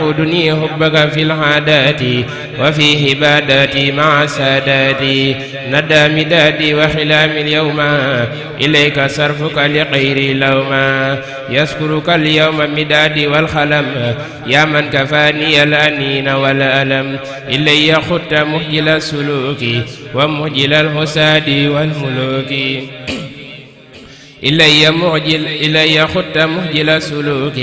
يقودني حبك في العادات وفي عباداتي مع ساداتي ندى مدادي وخلام اليوم إليك صرفك لغير لوما يذكرك اليوم مدادي والخلم يا من كفاني الأنين والألم إلي خدت مخجل السلوك ومخجل الحساد والملوك إلي خدت مخجل السلوك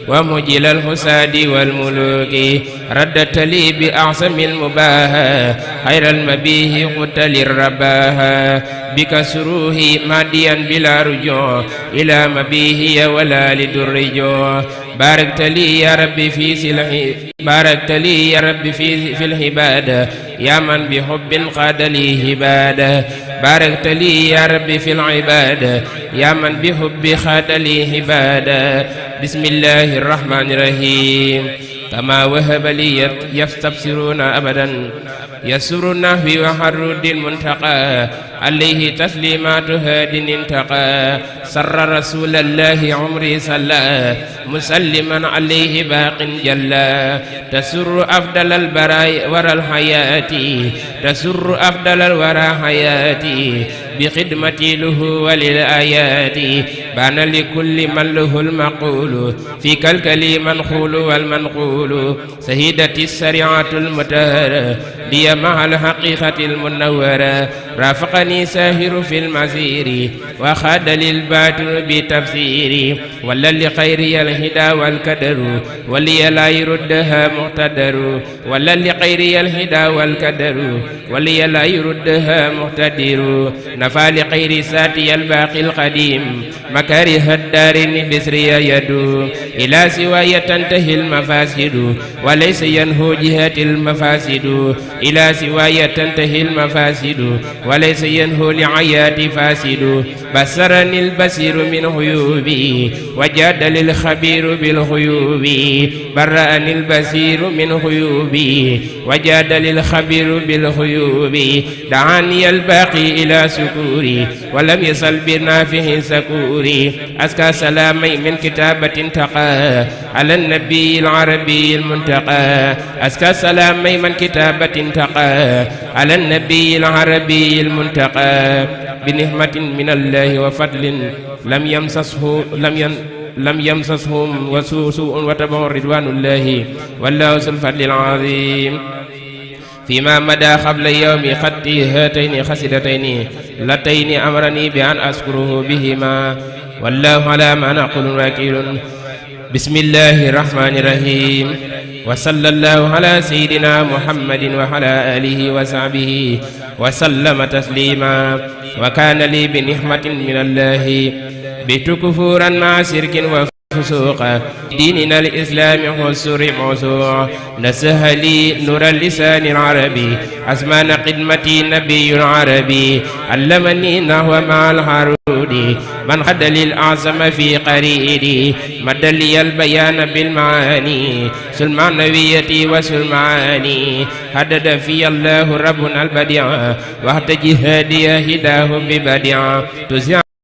ومجل الحساد والملوك ردت لي بأعصم المباهى خير المبيه قلت للرباها بك سروه ماديا بلا رجوع إلى مبيه ولا لدرجوع باركت لي يا ربي في سلحي باركت لي يا ربي في العبادة يا من بحب قاد لي هبادة باركت لي يا ربي في العبادة يا من بحب قاد لي هبادة بسم الله الرحمن الرحيم كما وهب لي يستبصرون أبدا يسر النهو وحرود المنتقى عليه تسليمات هاد انتقى سر رسول الله عمري صلى مسلما عليه باق جلا تسر أفضل البراء ورى الحياة تسر أفضل الورى حياتي بخدمتي له وللآيات بان لكل من له المقول في كالكلي منخول والمنقول سهيدتي السريعة المتهرة لي مع الحقيقة المنورة رافقني ساهر في المسير وخاد للباطل بتفسيري ولا لخيري الهدى والكدر ولي لا يردها مقتدر ولا لخيري الهدى والكدر ولي لا يردها مقتدر نفى لخير ساتي الباقي القديم مكاره الدارين بسري يدو إلى سواي تنتهي المفاسد وليس ينهو جهة المفاسد إلى سواي تنتهي المفاسد وليس ينهو لعيات فاسد بصرني البصير من عيوبي وجادل الخبير بالغيوب برأني البصير من عيوبي وجادل الخبير بالغيوب دعاني الباقي إلى سكوري ولم يصل بنافه سكوري أزكى سلامي من كتابة تقى على النبي العربي المنتقى أزكى سلامي من كتابة تقى على النبي العربي المنتقى بنعمة من الله وفضل لم يمسسهم وسوء وتبع رضوان الله والله ذو الفضل العظيم فيما مدى قبل يوم خطي هاتين خسدتين لتين أمرني بأن أذكره بهما والله على ما نقول وكيل بسم الله الرحمن الرحيم وصلى الله على سيدنا محمد وعلى آله وصحبه وسلم تسليما وكان لي بنعمة من الله بتكفورا مع شرك وفسوق ديننا الإسلام حسر موسوع نسه لي نور اللسان العربي أزمان قدمتي نبي عربي علمني نحو مع الحرود من خد للأعظم في قريدي مد لي البيان بالمعاني سلمعنويتي وسلمعاني حدد في الله ربنا البديع وحد جهادي هداه ببديع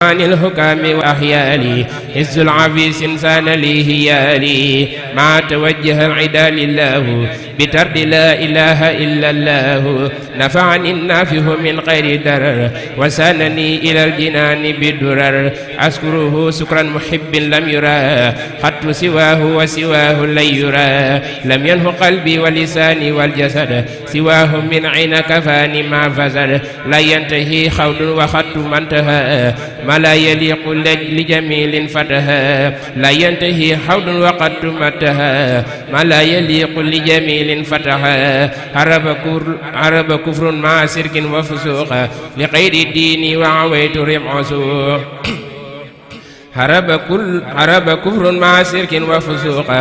عن الحكام وأحيالي عز العفيس إنسان لي هيالي ما توجه العدا لله بترد لا إله إلا الله نفعني النافه من غير درر وسانني إلى الجنان بدرر أذكره سكرا محب لم يرى حتى سواه وسواه لن يرى لم ينه قلبي ولساني والجسد سواه من عين كفاني ما فزد لا ينتهي خود وخط ما انتهى ما لا يليق لجميل فتها لا ينتهي حود وقد متها ما لا يليق لجميل فتها عرب كفر مع سرك وفسوق لغير الدين وعويت ربع سوق هرب كفر مع سرك وفسوق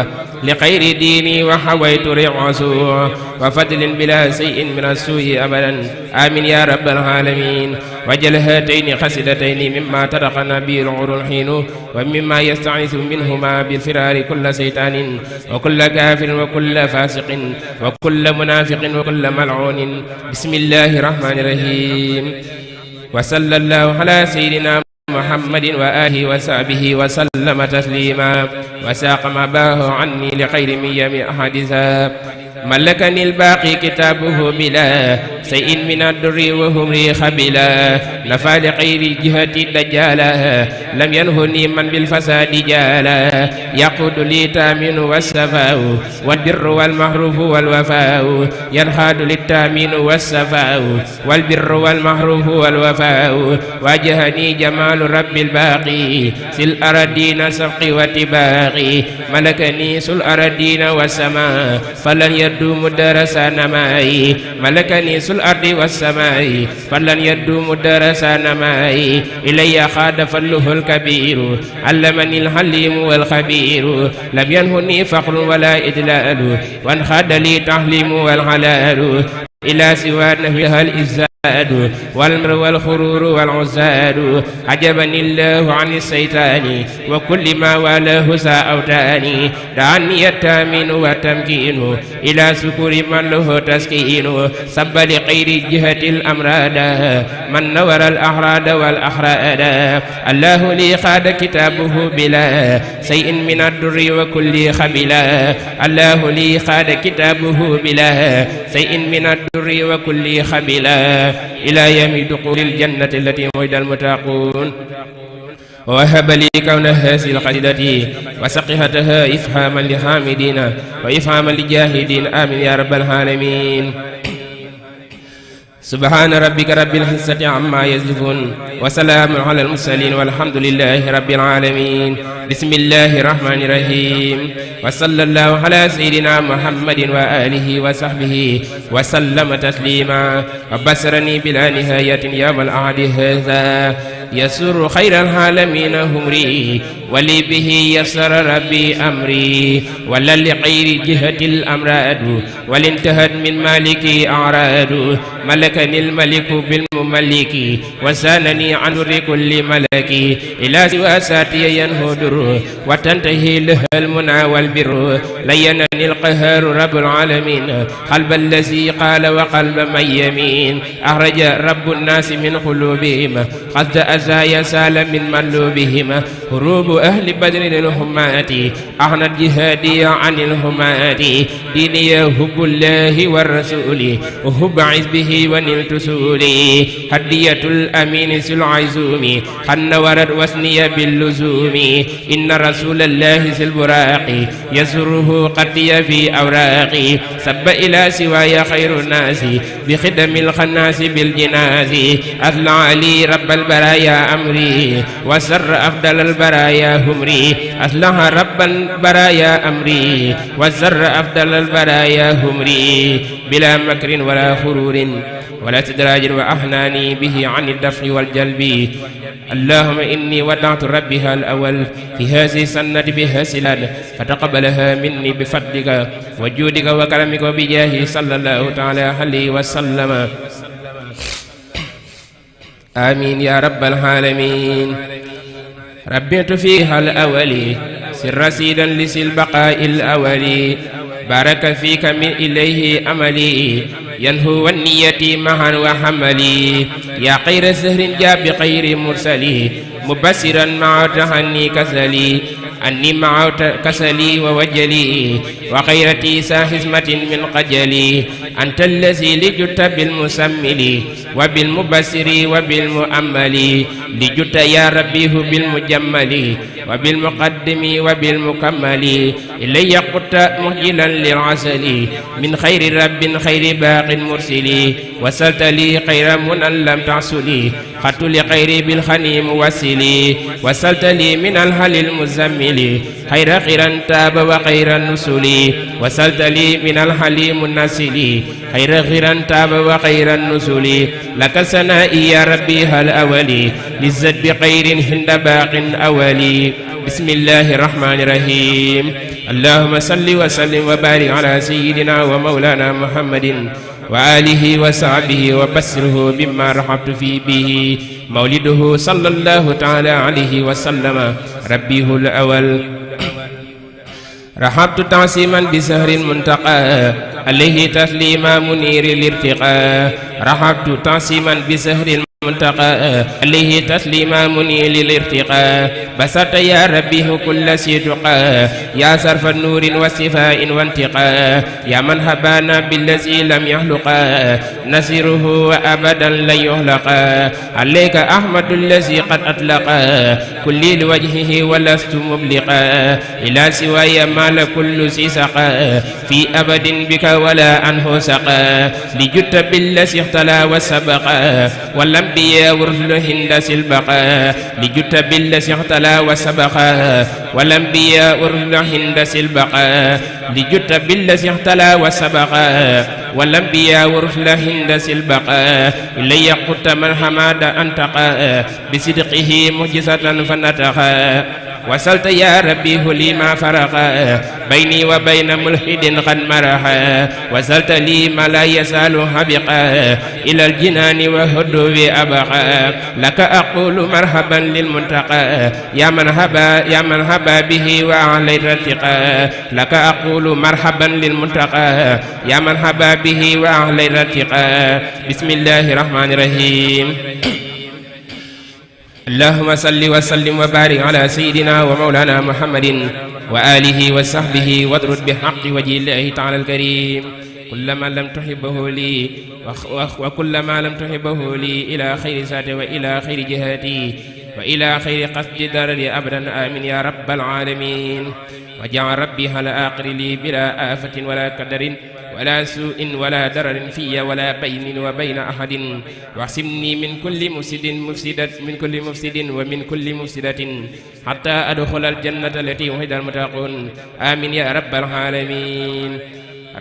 لغير ديني وحويت رعسو وفضل بلا شيء من السوء أبدا آمين يا رب العالمين وجل هاتين خسدتين مما ترقنا به العور الحين ومما يستعيث منهما بالفرار كل شيطان وكل كافر وكل فاسق وكل منافق وكل ملعون بسم الله الرحمن الرحيم وصلى الله على سيدنا محمد وآله وصحبه وسلم تسليما وساق ما باه عني لخير من يم أحادثا ملكني الباقي كتابه بلا شيء من الدر وهم لي خبلا نفى لغير جهة الدجالا لم ينهني من بالفساد جالا يقود لي تامين والسفاء والبر والمعروف والوفاء ينحاد للتامين والسفاء والبر والمعروف والوفاء واجهني جمال رب الباقي سل الأرضين سبقي واتباقي ملكني سل الأرضين والسماء فلن يدوم درسان ماي ملكني سل الأرض والسماء فلن يدوم درسان ماي إلي خاد فله الكبير علمني الحليم والخبير لم ينهني فقر ولا إدلال وانخاد لي تحليم والحلال إلى سوى نهيها الإزاد والمر والخرور والعزاد عجبني الله عن الشيطان وكل ما والاه ساءوتاني دعني التامين والتمكين إلى سكور من له تسكين سب لغير جهة الأمراض من نور الأحراد والأحراد الله لي خاد كتابه بلا شيء من الدر وكل خبلا الله لي خاد كتابه بلا شيء من الدر وكل خبلا إلى يوم دخول الجنة التي وعد المتقون وهب لي كون هذه القصيدة وسقفتها إفهاما لحامدين وإفهاما لجاهدين آمين يا رب العالمين سبحان ربك رب العزة عما يصفون وسلام على المرسلين والحمد لله رب العالمين بسم الله الرحمن الرحيم وصلى الله على سيدنا محمد وآله وصحبه وسلم تسليما وبشرني بلا نهاية يوم الأحد هذا يسر خير العالمين همري ولي به يسر ربي أمري ولا لغير جهة الأمراض والانتهت من مالكي أعراض ملكني الملك بالمملك وسانني عن كل ملك إلى سوى ساتي ينهدر وتنتهي له المنى والبر لينني القهار رب العالمين قلب الذي قال وقلب من يمين أخرج رب الناس من قلوبهم قصد أزايا سال من ملوبهم هروب أهل بدر الهمات أغنى جهادي عن الهمات ديني حب الله والرسول وحب عزبه ونلت سولي هدية الأمين سل عزومي حن ورد وسني باللزوم إن رسول الله سل براقي يسره قدي في أوراقي سب إلى سواي خير الناس بخدم الخناس بالجناز أطلع لي رب البرايا أمري وسر أفضل البرايا همري أصلح رب البرايا أمري وسر أفضل البرايا همري بلا مكر ولا خرور ولا استدراج وأحناني به عن الدفع والجلب اللهم إني ودعت ربها الأول في هذه السنة بها سلال فتقبلها مني بفضلك وجودك وكرمك وبجاه صلى الله تعالى عليه وسلم آمين يا رب العالمين ربيت فيها الأولي سر سيدا لسي البقاء الأولي بارك فيك من إليه أملي ينهو والنية معا وحملي يا خير سهر جاء بخير مرسلي مبصرا مع تهني كسلي أني مع كسلي ووجلي وخيرتي ساحزمة من قجلي أنت الذي لجت بالمسمل وبالمبصر وبالمؤمل لجت يا ربيه بالمجمل وبالمقدم وبالمكمل إلي قدت مهجلا للعسل من خير رب خير باق مرسل وسلت لي خير من لم تعسلي خدت لخير بالخني موسلي وسلت لي من الهل المزمل خير خيرا تاب وخير النسل وسلت لي من الحليم النسل خير خيرا تاب وخير النسل لك سنائي يا ربي هل أولي للزد بخير هند باق أولي بسم الله الرحمن الرحيم اللهم صل وسلم وبارك على سيدنا ومولانا محمد وآله وصحبه وبشره بما رحبت في به مولده صلى الله تعالى عليه وسلم ربيه الأول رحبت تعصيما بسهر المنتقى عليه تسليما منير الارتقاء رحبت تعصيما بسهر المنتقى عليه تسليما مني للارتقاء بسطت يا ربي كل صدقا يا صرف النور واستفاء وانتقاء يا من هبانا بالذي لم يخلقا نصيره وابدا لن يخلقا عليك احمد الذي قد اطلقا كل لوجهه ولست مبلقا الى سواي مال كل سقا في ابد بك ولا عنه سقا لجدت بالذي اختلى وسبقا والأنبياء ورسل هند سلبقا لجدت بالذي اختلى وسبقا والأنبياء ورسل هند سلبقا لجدت بالذي اختلى وسبقا والأنبياء ورسل هند سلبقا إلي قدت من حماد أنتقا بصدقه معجزة فنتقا وصلت يا ربي لي ما فرقا بيني وبين ملحد قد مرحا وصلت لي ما لا يزال حبقا إلى الجنان وهدو أبقا لك أقول مرحبا للمنتقى يا من هبا به وأعليت ارتقا لك أقول مرحبا للمنتقى يا من هبا به وأعليت ارتقا بسم الله الرحمن الرحيم اللهم صل وسلم وبارك على سيدنا ومولانا محمد وآله وصحبه واطرد بحق وجه الله تعالى الكريم كل ما لم تحبه لي وكل ما لم تحبه لي إلى خير ذاتي وإلى خير جهاتي وإلى خير قصد درري أبدا آمين يا رب العالمين وجعل ربي على آخر لي بلا آفة ولا قدر ولا سوء ولا درر في ولا بين وبين أحد واحسمني من كل مفسد ومن كل مفسدة حتى أدخل الجنة التي وعد المتقون آمين يا رب العالمين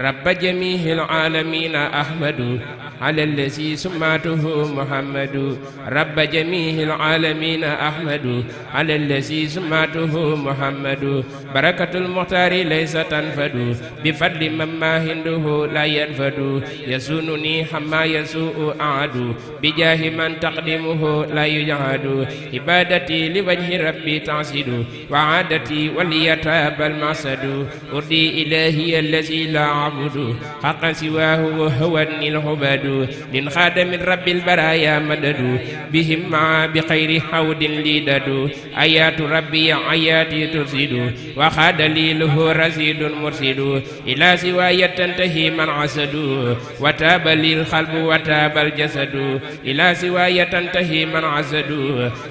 رب جميع العالمين أحمد على الذي سمعته محمد رب جميع العالمين أحمد على الذي سمعته محمد بركة المختار ليس تنفد بفضل من ما هنده لا ينفد يسونني حما يسوء أعد بجاه من تقدمه لا يجهد عبادتي لوجه ربي تعصد وعادتي وليتاب المعصد أرضي إلهي الذي لا أعبد حقا سواه وهو العباد من خادم رب البرايا مدد بهم مع بخير حود لدد آيات ربي آياتي ترسد وخاد لي له رصيد مرسد إلى سواي تنتهي من عسد وتاب لي القلب وتاب الجسد إلى سواي تنتهي من عسد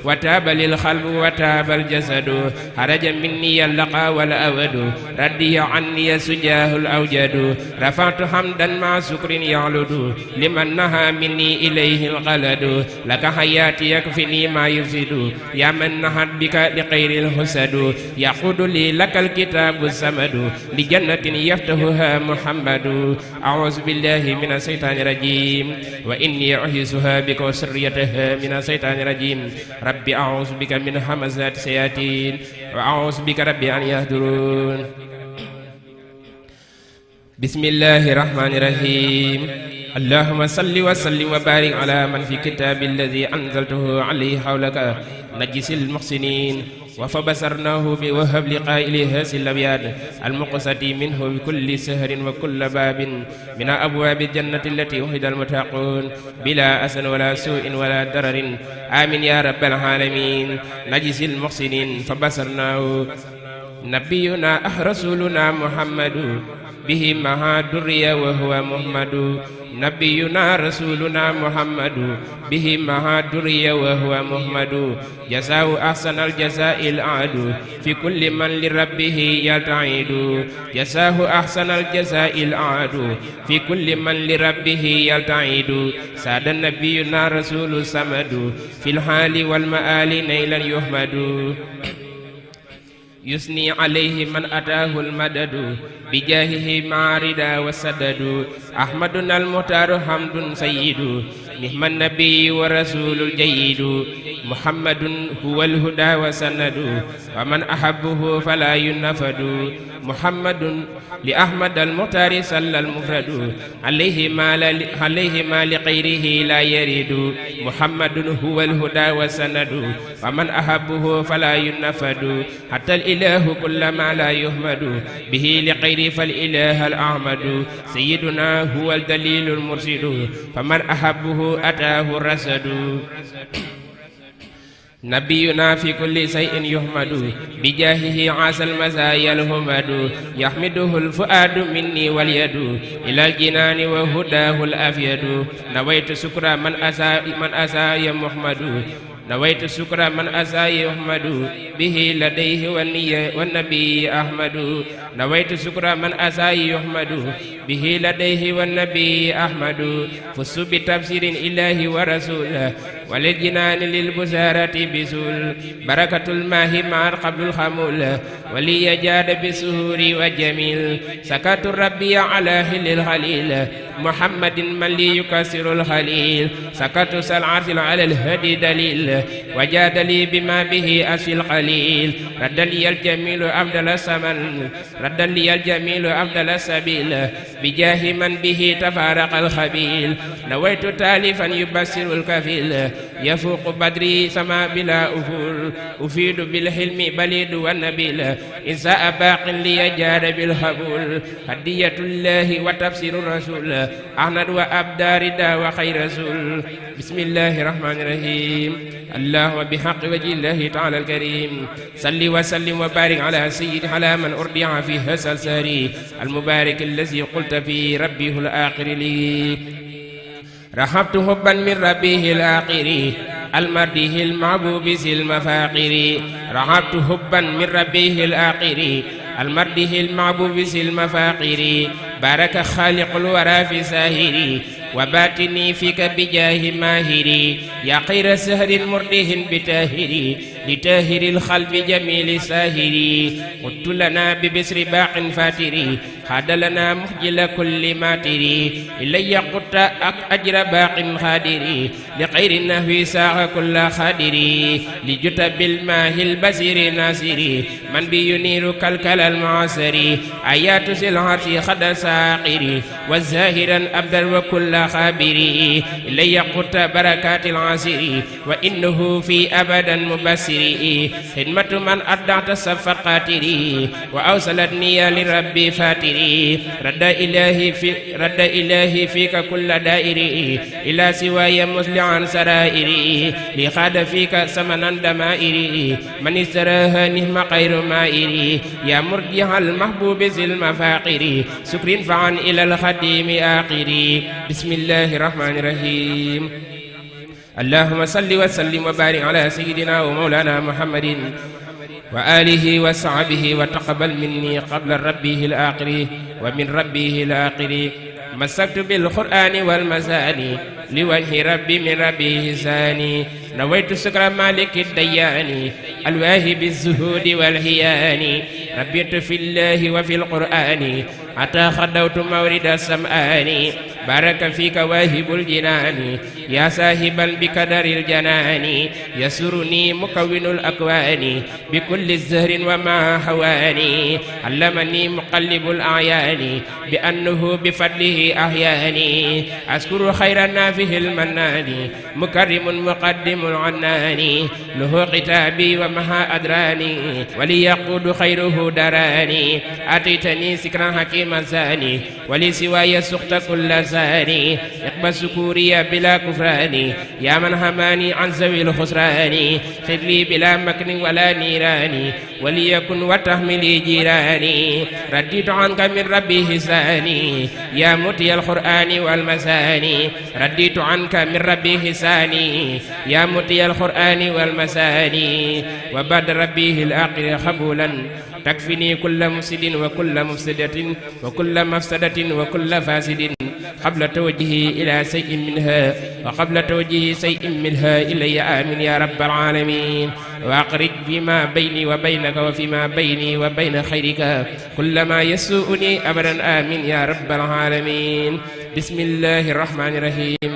وتاب لي القلب وتاب الجسد خرج مني اللقى والأود ردي عني سجاه الأوجد رفعت حمدا مع سكر يعلد لمن نهى مني إليه الغلد لك حياتي يكفني ما يفسد يا من نهت بك لغير الحسد يقود لي لك الكتاب السمد لجنة يفتحها محمد أعوذ بالله من الشيطان الرجيم وإني أعيذها بك وسريتها من الشيطان الرجيم ربي أعوذ بك من همزات الشياطين وأعوذ بك ربي أن يهدرون بسم الله الرحمن الرحيم اللهم صل وسلم وبارك على من في كتاب الذي أنزلته عليه حولك نجس المحسنين وفبصرناه بوهب لقائله الأبياد المقصد منه بكل سهر وكل باب من أبواب الجنة التي وعد المتقون بلا أسن ولا سوء ولا ضرر آمين يا رب العالمين نجس المحسنين فبصرناه نبينا رسولنا محمد به مها دريا وهو محمد نبينا رسولنا محمد به مها دريا وهو محمد جزاء أحسن الجزاء العاد في كل من لربه يلتعيد جزاه أحسن الجزاء العاد في كل من لربه يلتعيد ساد نبينا رسول الصمد في الحال والمآل نيلا يحمد يثني عليه من أتاه المدد بجاهه مع رضا والسدد أحمدنا المختار حمد سيد نعم النبي ورسول الجيد محمد هو الهدى وسند ومن أحبه فلا ينفد محمد لأحمد المختار صلى المفرد عليه ما لغيره لا يريد محمد هو الهدى والسند ومن أحبه فلا ينفد حتى الإله كل ما لا يحمد به لغيره فالإله الأحمد سيدنا هو الدليل المرشد فمن أحبه أتاه الرسد نبينا في كل شيء يحمد بجاهه عاش المزايا الهمد يحمده الفؤاد مني واليد إلى الجنان وهداه الأفيد نويت شكر من أساء محمد نويت شكر من أساء يحمد به لديه والنبي أحمد نويت شكر من أساء يحمد به لديه والنبي أحمد فس بتفسير الله ورسوله وللجنان للبزارة بسول بركة الماء مع قبل الخمول ولي جاد بالسهور والجميل سكت ربي على هل الخليل محمد من لي يكسر الخليل سكت سلعة على الهدي دليل وجاد لي بما به أسي القليل رد لي الجميل أفضل الثمن رد لي الجميل أفضل السبيل بجاه من به تفارق الخبيل نويت تالفا يبصر الكفيل يفوق بدري سما بلا أفول أفيد بالحلم بليد والنبيل إن ساء باق لي جاد بالخبول هدية الله وتفسير الرسول أحمد وأبدى ردا وخير رسول بسم الله الرحمن الرحيم اللهم بحق وجه الله تعالى الكريم صل وسلم وبارك على سيد على من أرضع في هذا الساري المبارك الذي قلت في ربه الآخر لي رحبت حبا من ربه الآخر المرده المعبوب ذي المفاقر رحبت حبا من ربه الآخر المرده المعبوب ذي المفاقر بارك خالق الورى في ساهري وباتني فيك بجاه ماهري يا خير سهر مرده بتاهري لتاهر الخلف جميل ساهري قلت لنا ببسر باق فاتري خاد لنا مخجل كل ماتري إلي قلت أجر باق خادري لغير النهو ساغ كل خادري لجت بالماه البصير ناصري من بينير كالكل المعاصري آيات سلعتي خد ساقري والزاهرا أبدل وكل خابري إلي قلت بركات العاصري وإنه في أبدا مبصري خدمة من أدعت صفقاتري وأوصلتني لربي فاتري رد إلهي فيك كل دائري إلى سواي مسلعا سرائري لخاد فيك سمنا دمائري من استراها نهم خير مائري يا مرجع المحبوب ذي المفاقر سكر فعن إلى الخديم آخري بسم الله الرحمن الرحيم اللهم صل وسلم وبارك على سيدنا ومولانا محمد وآله وصحبه وتقبل مني قبل ربه الآخر ومن ربه الآخر مسكت بالقرآن والمزاني لوجه ربي من ربه ثاني نويت سكر مالك الديان الواهب الزهود والهيان ربيت في الله وفي القرآن حتى خدوت مورد السمآن بارك فيك واهب الجنان يا صاحبا بقدر الجنان يسرني مكون الأكوان بكل الزهر وما حواني علمني مقلب الأعيان بأنه بفضله أحياني أذكر خير النافه المنان مكرم مقدم العنان له كتابي ومها أدراني وليقود خيره دراني أتيتني سكرا حكيما ثاني ولسواي سخط كل ثاني اقبل سكوري بلا كفران يا من هماني عن ذوي الخسران خذ لي بلا مكن ولا نيران وليكن وتحملي جيراني رديت عنك من ربي حساني يا متي القرآن والمساني رديت عنك من ربي حساني يا متي القرآن والمساني وبعد ربي الآخر قبولا تكفني كل مفسد وكل مفسدة وكل مفسدة وكل فاسد قبل توجهي إلى شيء منها وقبل توجهي شيء منها إلي آمين يا رب العالمين وأقرج فيما بيني وبينك وفيما بيني وبين خيرك كل ما يسوءني أبدا آمين يا رب العالمين بسم الله الرحمن الرحيم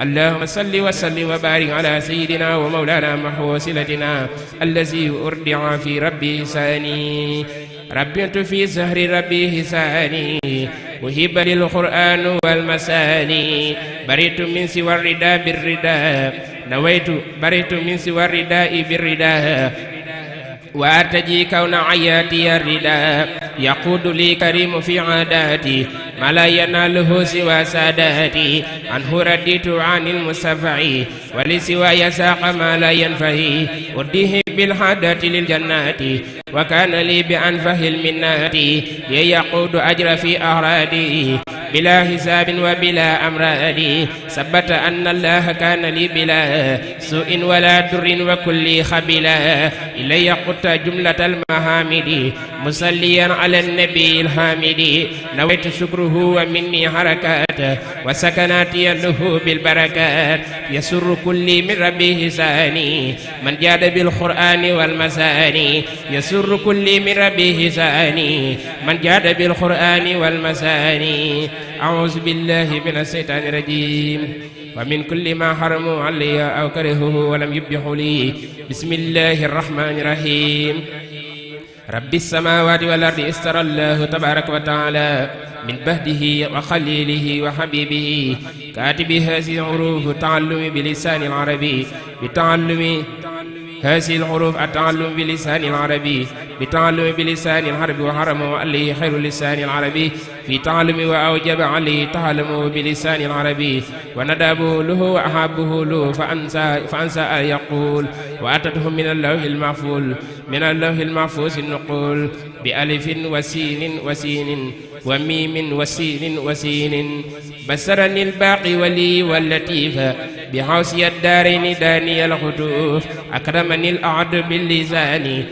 اللهم صل وسلم وبارك على سيدنا ومولانا محوسلتنا الذي أردع في ربي ثاني ربيت في سهر ربي ثاني وهب للقرآن والمساني بريت من سوى الرداء بالرداء نويت بريت من سوى الرداء بالرداء وأرتجي كون عياتي الرداء يقود لي كريم في عاداتي ما لا يناله سوى ساداتي عنه رديت عن المستفع ولسواي ساق ما لا ينفهي أرديه بالحادات للجنات وكان لي بأنفه المنات يقود أجر في أهرادي بلا حساب وبلا أمراد ثبت أن الله كان لي بلا سوء ولا در وكل خبلا إلي قلت جملة المحامد مصليا على النبي الحامد نويت شكره ومني حركات وسكناتي له بالبركات يسر كل من ربه ساني من جاد بالقرآن والمساني يسر كل من ربه ساني من جاد بالقرآن والمساني أعوذ بالله من الشيطان الرجيم ومن كل ما حرموا علي أو كرهه ولم يبح لي بسم الله الرحمن الرحيم رب السماوات والأرض استرى الله تبارك وتعالى من بهده وخليله وحبيبه كاتب هذه الحروف التعلم بلسان العربي بتعلم هذه الحروف التعلم بلسان العربي بتعلم بلسان العربي وحرم عليه خير لسان العربي في تعلم وأوجب عليه تعلمه بلسان العربي وندبه له وأحبه له فأنسى أن يقول وأتته من اللوح المحفوظ من اللوح المحفوظ النقول بألف وسين وسين وميم وسين وسين بسرني الباقي ولي واللطيف بحوسي الدارين داني الخطوف أكرمني الأعد باللسان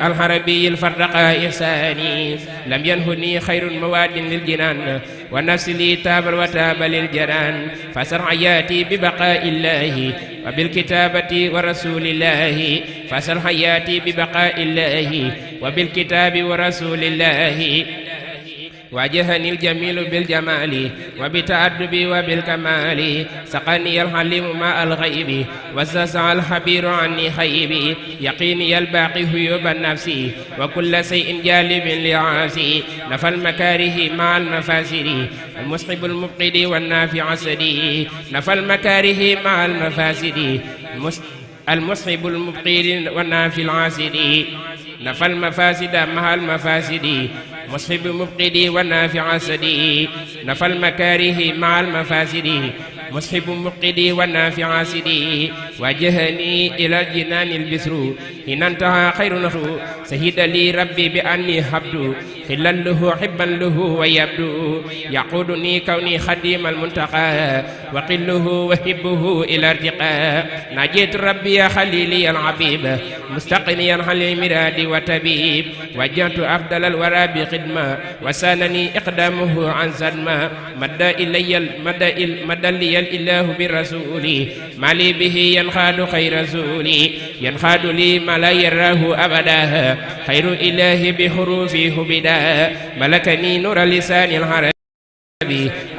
الحربي الفرق إحساني لم ينهني خير مواد للجنان والنفس لي تاب وتاب للجنان فسر حياتي ببقاء الله وبالكتابة ورسول الله فسر حياتي ببقاء الله وبالكتاب ورسول الله واجهني الجميل بالجمال وبتأدب وبالكمال سقني الحليم ماء الغيب وسسع الخبير عني خيبي يقيني الباقي هيوب النفس وكل شيء جالب لعاسي نفى المكاره مع المفاسد المصحب المبقد والنافع السدي نفى المكاره مع المفاسد المصحب المبقد والنافع العاسد نفى المفاسد مع المفاسد مصحب مبقدي والنافع سدي نفى المكاره مع المفاسد مصحب مبقدي والنافع سدي وجهني إلى الجنان البسر إن انتهى خير نصر سهد لي ربي بأني حبد خلا له حبا له ويبدو يقودني كوني خديم المنتقى وقله وحبه إلى ارتقاء نجيت ربي خليلي العبيب مستقنيا عن المراد وتبيب وجهت أفضل الورى بخدمة وسانني إقدامه عن صدمة مد لي الإله بالرسول ما لي به ينخاد خير رسولي ينخاد لي ما لا يراه أبدا خير إله بحروفه بدا ملكني نور لسان العربي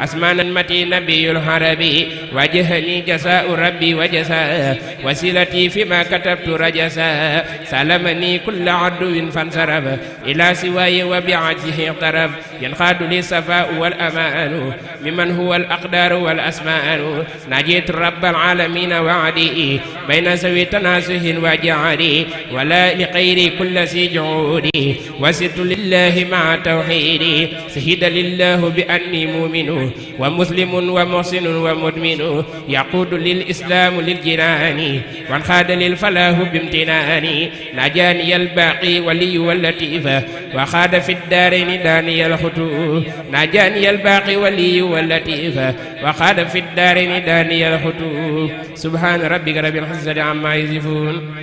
أسمانا متي نبي الحربي وجهني جزاء ربي وجزاء وسيلتي فيما كتبت رجسا سلمني كل عدو فانصرف إلى سواي وبعجزه اقترب ينقاد لي الصفاء والأمان ممن هو الأقدار والأسمان نجيت رب العالمين وعدي بين سوي تناسه وجعلي ولا لغيري كل سي جعودي وسرت لله مع توحيدي شهد لله بأني مؤمن ومسلم ومحسن ومدمن يقود للإسلام للجنان وانخاد للفلاح بامتنان نجاني الباقي ولي واللطيف وخاد في الدارين داني الخطوف نجاني الباقي ولي واللطيف وخاد في الدارين داني الخطوف سبحان ربك رب العزة عما يصفون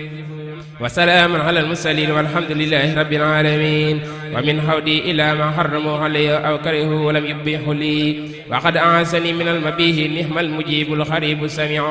وسلام على المرسلين والحمد لله رب العالمين ومن حودي إلى ما حرموا علي أو كرهوا ولم يبيح لي وقد أعسني من المبيه نعم المجيب الخريب السميع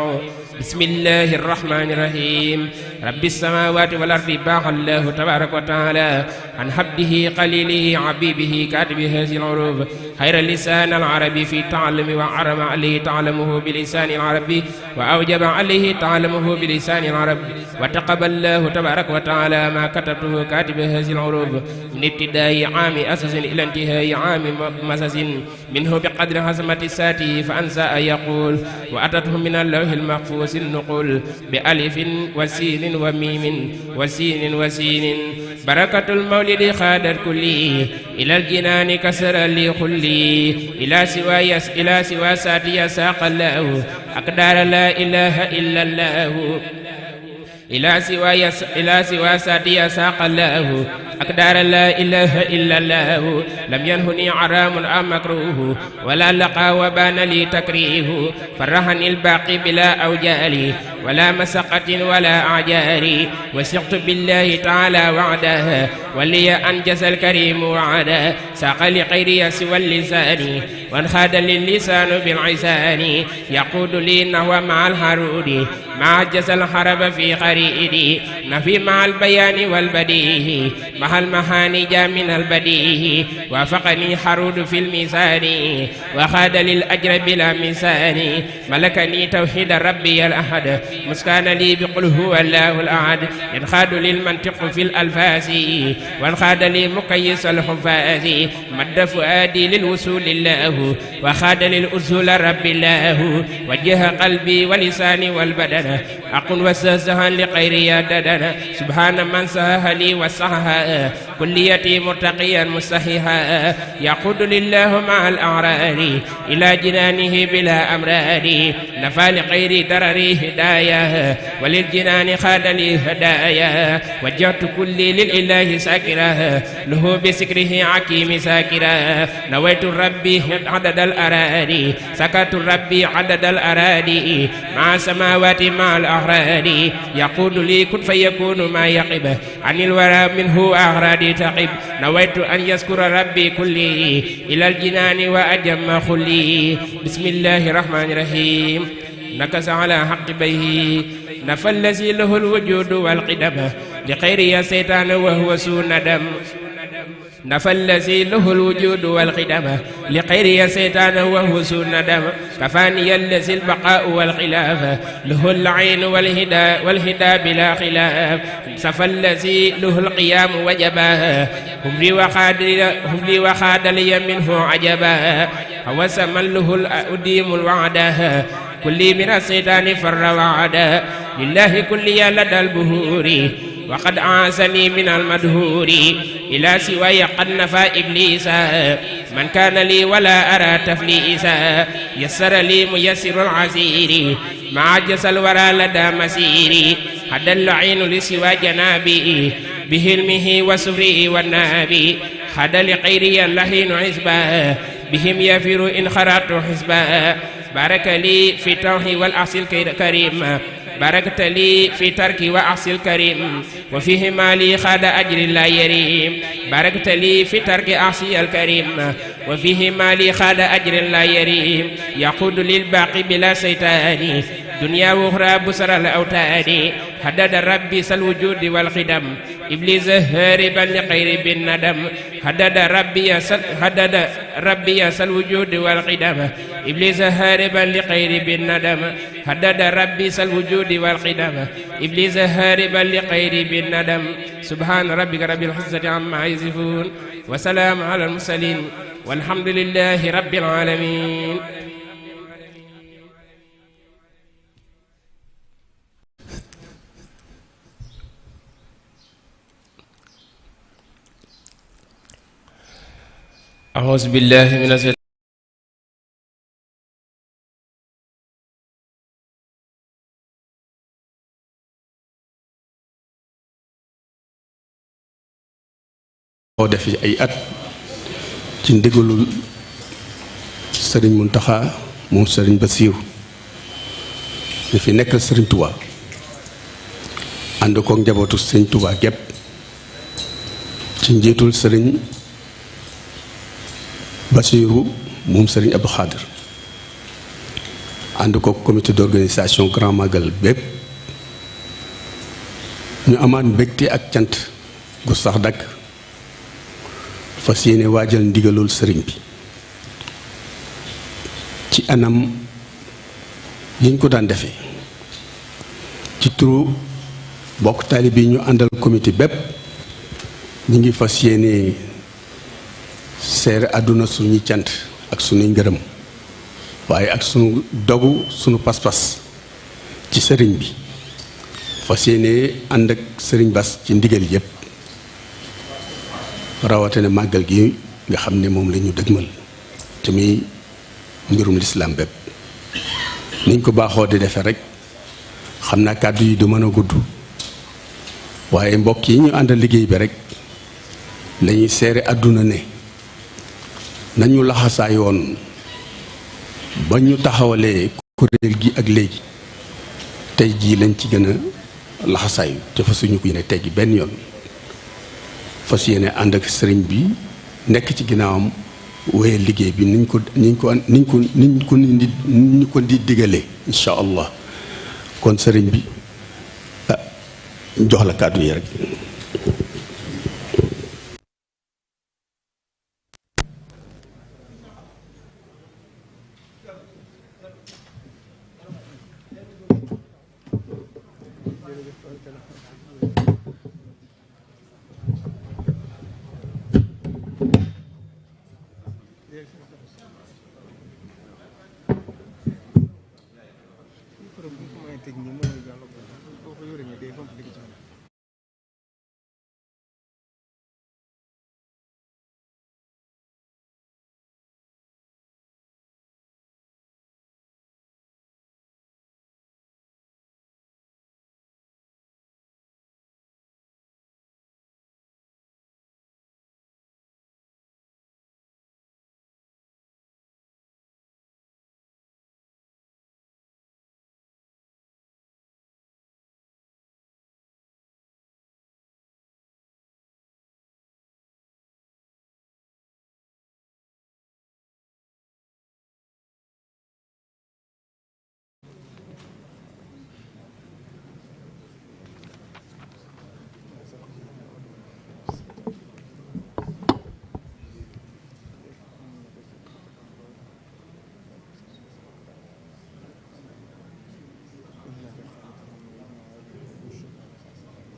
بسم الله الرحمن الرحيم رب السماوات والأرض باح الله تبارك وتعالى عن حبده قليله عبيبه كاتب هذه العروب خير لسان العربي في تعلم وعرم عليه تعلمه بلسان العربي وأوجب عليه تعلمه بلسان العرب وتقبل الله تبارك وتعالى ما كتبته كاتب هذه العروب من ابتداء عام أسس إلى انتهاء عام مسس منه بقدر حسمة ساته فأنسى أن يقول وأتته من اللوح المحفوظ النقول بألف وسين وميم وسين وسين بركة المولد خادت كلي إلى الجنان كسر لي خلي إلى سوى ساتي ساق الله أقدار لا إله إلا الله إلى سوى ساتي ساق الله أقدار لا إله إلا الله لم ينهني عرام أم مكروه ولا لقى وبان لي تكريه فرحني الباقي بلا أوجال ولا مسقة ولا أعجال وثقت بالله تعالى وعده ولي أنجز الكريم وعده ساق لغيري سوى اللسان وانخاد للسان بالعسان يقود لي النهو مع الحرود مع جز الحرب في خريدي نفي مع البيان والبديه مع المحانج من البديه وافقني حرود في الميزان وخاد للأجر بلا ميزان ملكني توحيد ربي الأحد مسكان لي بقل هو الله الأحد انخاد للمنطق في الألفاظ وانخاد لي مقيس الحفاظ مد فؤادي للوصول الله وخاد للأصول رب الله وجه قلبي ولساني والبدن أقل وسهزها لغيري ددنا سبحان من سهى لي وسهى كليتي مرتقيا مستحيها يقود لله مع الأعرار إلى جنانه بلا أمرار نفى لغير درري هدايا وللجنان خاد لي هدايا وجهت كلي للإله ساكرا له بسكره عكيم ساكرا نويت ربي عدد الأرادي سكت ربي عدد الأرادي مع السماوات مع الأحراد يقول لي كن فيكون ما يقب عن الورى منه أغرادي تقب نويت أن يذكر ربي كلي إلى الجنان وأجم خلي بسم الله الرحمن الرحيم نكس على حق بيه نفى الذي له الوجود والقدم لخير سيطان وهو سوء ندم نفى الذي له الوجود والقدم لغير سيطان وهو سوء ندم كفاني الذي البقاء والخلاف له العين والهدى بلا خلاف سفى الذي له القيام وجبا هم لي وخاد لي منه عجبا هوس من له الأديم الوعدا كل من السيطان فر وعدا لله كلي لدى البهور وقد عاسني من المدهور إلى سواي قد نفى إبليسا من كان لي ولا أرى تفليسا يسر لي ميسر العسير مع عجز الورى لدى مسيري حد اللعين لسوى جنابي بهلمه وسفره والنابي حد لغيري اللحين حسبا بهم يفر إن خرجت حسبا بارك لي في التوحيد والأصل الكريم باركت لي في ترك وأحسن الكريم وفيه مالي خاد أجر لا يريم باركت لي في ترك أحسي الكريم وفيه مالي خاد أجر لا يريم يقود للباقي بلا سيطان دنيا وأخرى بسر الأوتاد حدد ربي سالوجود والخدم إبليس هاربا لغير بالندم حدد ربي سالوجود والخدم إبليس هاربا لغير بالندم حدد ربي سالوجود والخدم إبليس هاربا لغير بالندم سبحان ربك رب العزة عما يصفون وسلام على المرسلين والحمد لله رب العالمين. أعوذ بالله من الشيطان moo def ay at ci ndigalul Sëriñ Muntaxa moom Sëriñ Basiiru ñu fi nekkal Sëriñ Tuubaa ànd ko njabootu Sëriñ Tuubaa gépp ci njiitul Sëriñ Basiiru moom Sëriñ Abdou Khadir ànd ko comité d'organisation Grand Magal bépp ñu amaat mbégte ak cant gu sax dakk fas yéene waajal ndigalul sëriñ bi ci anam yiñ ko daan defee ci turu bokk taalibe yi ñu àndal comité bépp ñi ngi fas yéene seere àdduna suñuy cant ak suñuy ngërëm waaye ak sunu dogu sunu pas-pas ci sëriñ bi fas yéene ànd ak sëriñ Bass ci ndigal yépp rawatina màggal gi nga xam ne moom la ñu dëgmal te muy mbirum lislaam bépp niñ ko baaxoo di defee rek xam naa kàddu yi du mën a gudd waaye mbokk yi ñu àndal liggéey bi rek lañuy seere àdduna ne nañu laxasaayoon ba ñu taxawalee kuréel gi ak léegi tey jii lañ ci gën a laxasaayu te fa suñu ko yéene teggi benn yoon fas yéene ànd ak sëriñ bi nekk ci ginnaawam wéye liggéey bi niñ ko di digalee incha allah kon sëriñ bi jox la kàddu yi rek.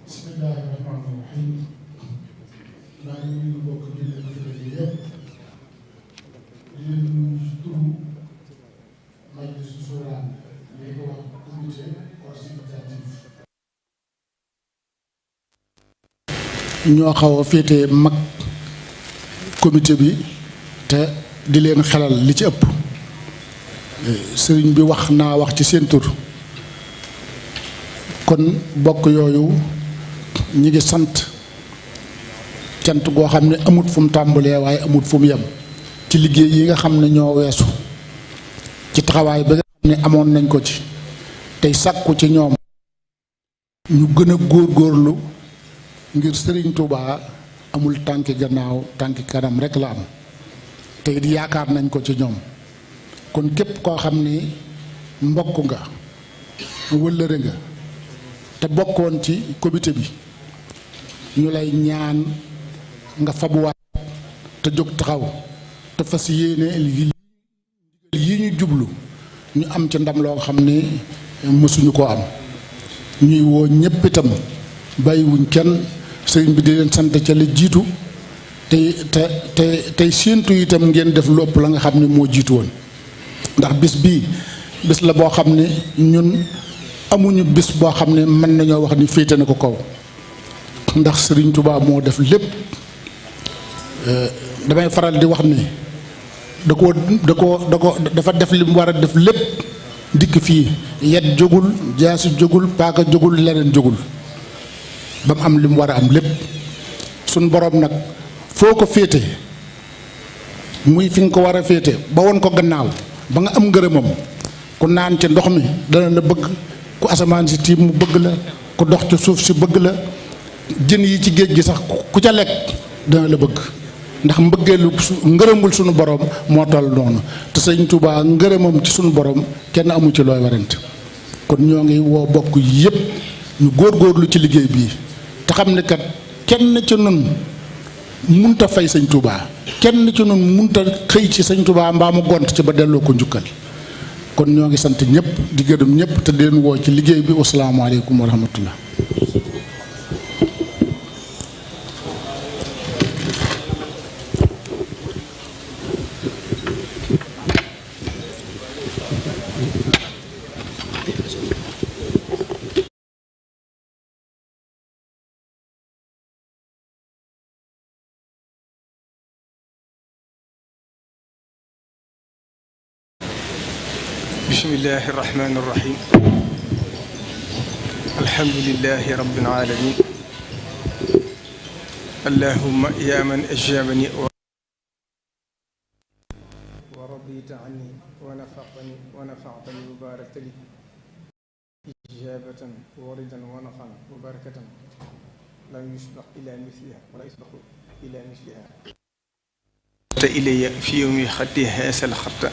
bismillaahi rahmaani rahiim maa ngi nuyu mbokk jullit yi yëpp di leen nuyu ci turu Majlisu Shura li ko wax comité consultatif ñoo xaw a féete mag comité bi te di leen xelal li ci ëpp sëriñ bi wax naa wax ci seen tur kon bokk yooyu ñi ngi sant cant goo xam ne amut fu mu tàmbalee waaye amut fu mu yem ci liggéey yi nga xam ne ñoo weesu ci taxawaay ba nga xam ne amoon nañ ko ci tey sàkku ci ñoom ñu gën a góorgóorlu ngir Sëriñ Tuubaa amul tànki gannaaw tànki kanam rek la am tey di yaakaar nañ ko ci ñoom kon képp koo xam ni mbokk nga wëllëre nga te bokkoon ci comité bi ñu lay ñaan nga fabuwaat te jóg taxaw te fas yéene yi ñu jublu ñu am ci ndam loo xam ni mësuñu ko am ñuy woo ñépp itam bàyyiwuñ kenn sëriñ bi di leen sant ca la jiitu tey séentu itam ngeen def lu ëpp la nga xam ne moo jiitu woon ndax bis bii bis la boo xam ne ñun amuñu bis boo xam ne mën nañoo wax ni féete na ko kaw ndax Sëriñ Tuubaa moo def lépp damay faral di wax ni dafa def li mu war a def lépp dikk fii yet jógul jaasi jógul paaka jógul leneen jógul ba mu am li mu war a am lépp suñ boroom nag foo ko féete muy fi nga ko war a féete ba woon ko gannaaw ba nga am ngërëmam ku naan ci ndox mi dana la bëgg ku asamaan si tiim mu bëgg la ku dox ci suuf si bëgg la jën yi ci géej gi sax ku ca lekk dana la bëgg ndax mbëggeelu ngërëmul sunu borom moo toll noonu te Sëñ Tuubaa ngërëmam ci sunu borom kenn amu ci looy warante kon ñoo ngi woo bokk yépp ñu góorgóorlu ci liggéey bii te xam ne kat kenn ci nun munta fay sëñ Touba kenn ci noonu munta xëy ci sëñ Touba mbaa mu gont ci ba delloo ko njukkal kon ñoo ngi sant ñëpp di gërëm ñëpp te di leen woo ci liggéey bi. wasalaamaaleykum wa rahmatullah. bismillahi irrahmani irrahim alhamdulilahi rabbil alamin allahumma ya man ajabani wa radita anni wa nafaqtani wa barakta li ijabatan wa ridan wa nafan wa barakatan lam yusbaq ila misliha wala yusbaqu ila misliha ta ilayya fi yawmi xatti haasal xatta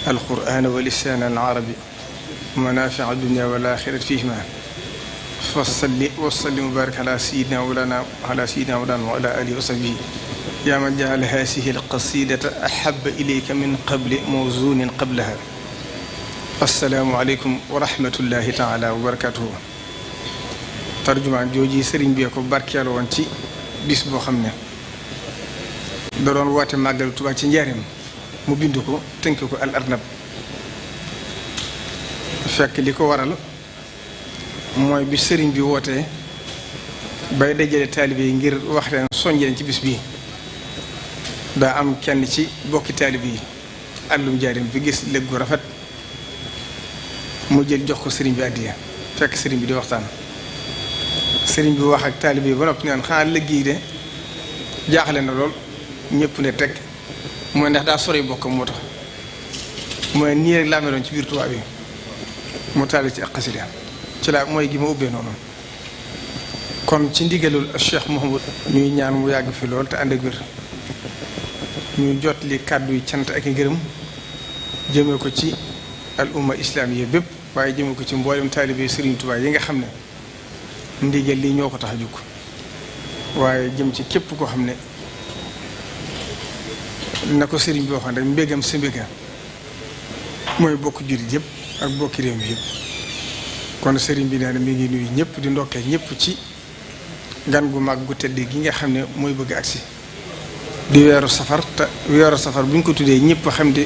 القرآن ولسان العربي ومنافع الدنيا والآخرة فيهما فصل وسلم وبارك على سيدنا مولانا وعلى آله وصحبه يا من جعل هذه القصيدة أحب إليك من قبل موزون قبلها. السلام عليكم ورحمة الله تعالى وبركاته. tarjumaan jooji sëriñ bi ko barkeel woon ci bis boo xam ne da doon woote màggalu Tuubaa ci njaareem mu bind ko tënk ko al arnab fekk li ko waral mooy bi sëriñ bi wootee bay dajale taalibe yi ngir wax leen soññ leen ci bis bii daa am kenn ci bokki taalibe yi àllum jaarim bi gis lëg gu rafet mu jël jox ko sëriñ bi àddiya fekk sëriñ bi di waxtaan sëriñ bi wax ak taalibe yi ba noppi naan xanaa lëg yi de jaaxle na lool ñëpp ne teg mooy ndax daa sori bokkam moo tax mooy nii rek laa meloon ci biir Tuubaa bi mu taali ci ak xasida ci laa mooy gi ma ubbee noonu kon ci ndigalul Cheikh Mouhamadou ñuy ñaan mu yàgg fi lool te ànd ak wér ñuy jot li kàddu yi cant ak i ngërëm jëmee ko ci al umma islamiya bépp waaye jëmee ko ci mboolem taalibe Sëriñ Tuubaa yi nga xam ne ndigal li ñoo ko tax a jóg waaye jëm ci képp koo xam ne na ko sëriñ bi waxoon rek mbégam sa mbéga mooy bokk jullit yëpp ak bokki réew mi yëpp kon sëriñ bi nee na mi ngi nuyu ñëpp di ndokkee ñëpp ci gan gu mag gu tedd gi nga xam ne mooy bëgg agsi di weeru safar te weeru safar bu ñu ko tuddee ñëpp xam de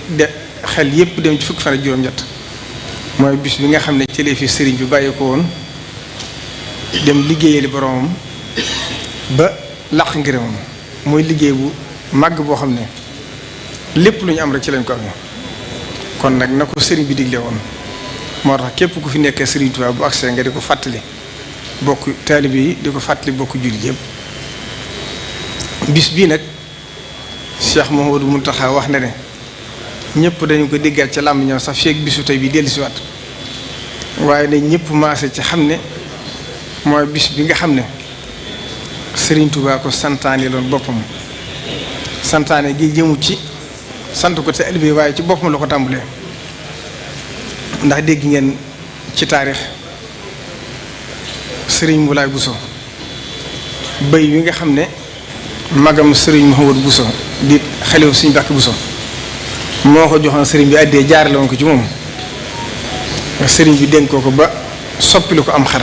xel yëpp dem ci fukki fan ak juróom-ñett mooy bis bi nga xam ne ci fi sëriñ bi bàyyi ko woon dem liggéeyali boromam ba laq ngërëmam mooy liggéey bu màgg boo xam ne lépp lu ñu am rek ci lañ ko amee kon nag na ko sëriñ bi digle woon moo tax képp ku fi nekkee sëriñ Tuubaa bu agsee nga di ko fàttali bokk taalibe yi di ko fàttali bokk jullit yëpp. bis bii nag Cheikh Mouhamadou Mountakha wax na ne ñëpp dañu ko déggaat ca làmmiñam sax feek bisu tey bi dellusiwaat waaye ne ñëpp maase ci xam ne mooy bis bi nga xam ne sëriñ Tuubaa ko santaane loon boppam santaane gi jëmu ci sant ko te alibi waaye ci boppam la ko tàmbalee ndax dégg ngeen ci taarix sëriñ Moulay Bousso bëy wi nga xam ne magam sëriñ Mouhamadou Bousso di xalifa suñu Mbàkke Bousso moo ko joxoon sëriñ bi àddee jaarale woon ko ci moom sëriñ bi dénk ko ba soppili ko am xar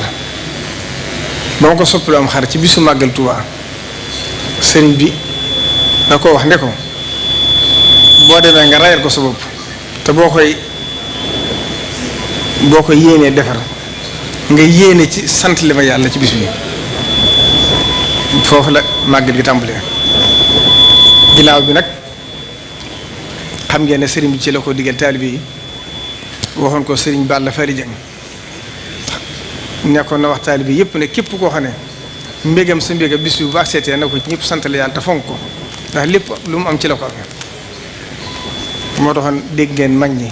ba ma ko soppili am xar ci bisu màggal Tuubaa sëriñ bi da ko wax ne ko boo demee nga rayal ko sa bopp te boo koy yéenee defar nga yéene ci sant li ma yàlla ci bis bi foofu la màggal gi tàmbalee ginnaaw bi nag xam ngeen ne sëriñ bi ci la ko digal taalibe yi waxoon ko sëriñ Balla Fari Jeng nekkoon na wax taalibe yépp ne képp koo xam ne mbégam sa mbégam bis bi bu baax seetee na ko ci ñëpp sant la yàlla te fonk ko ndax lépp lu mu am ci la ko amee moo taxoon dégg ngeen mag ñi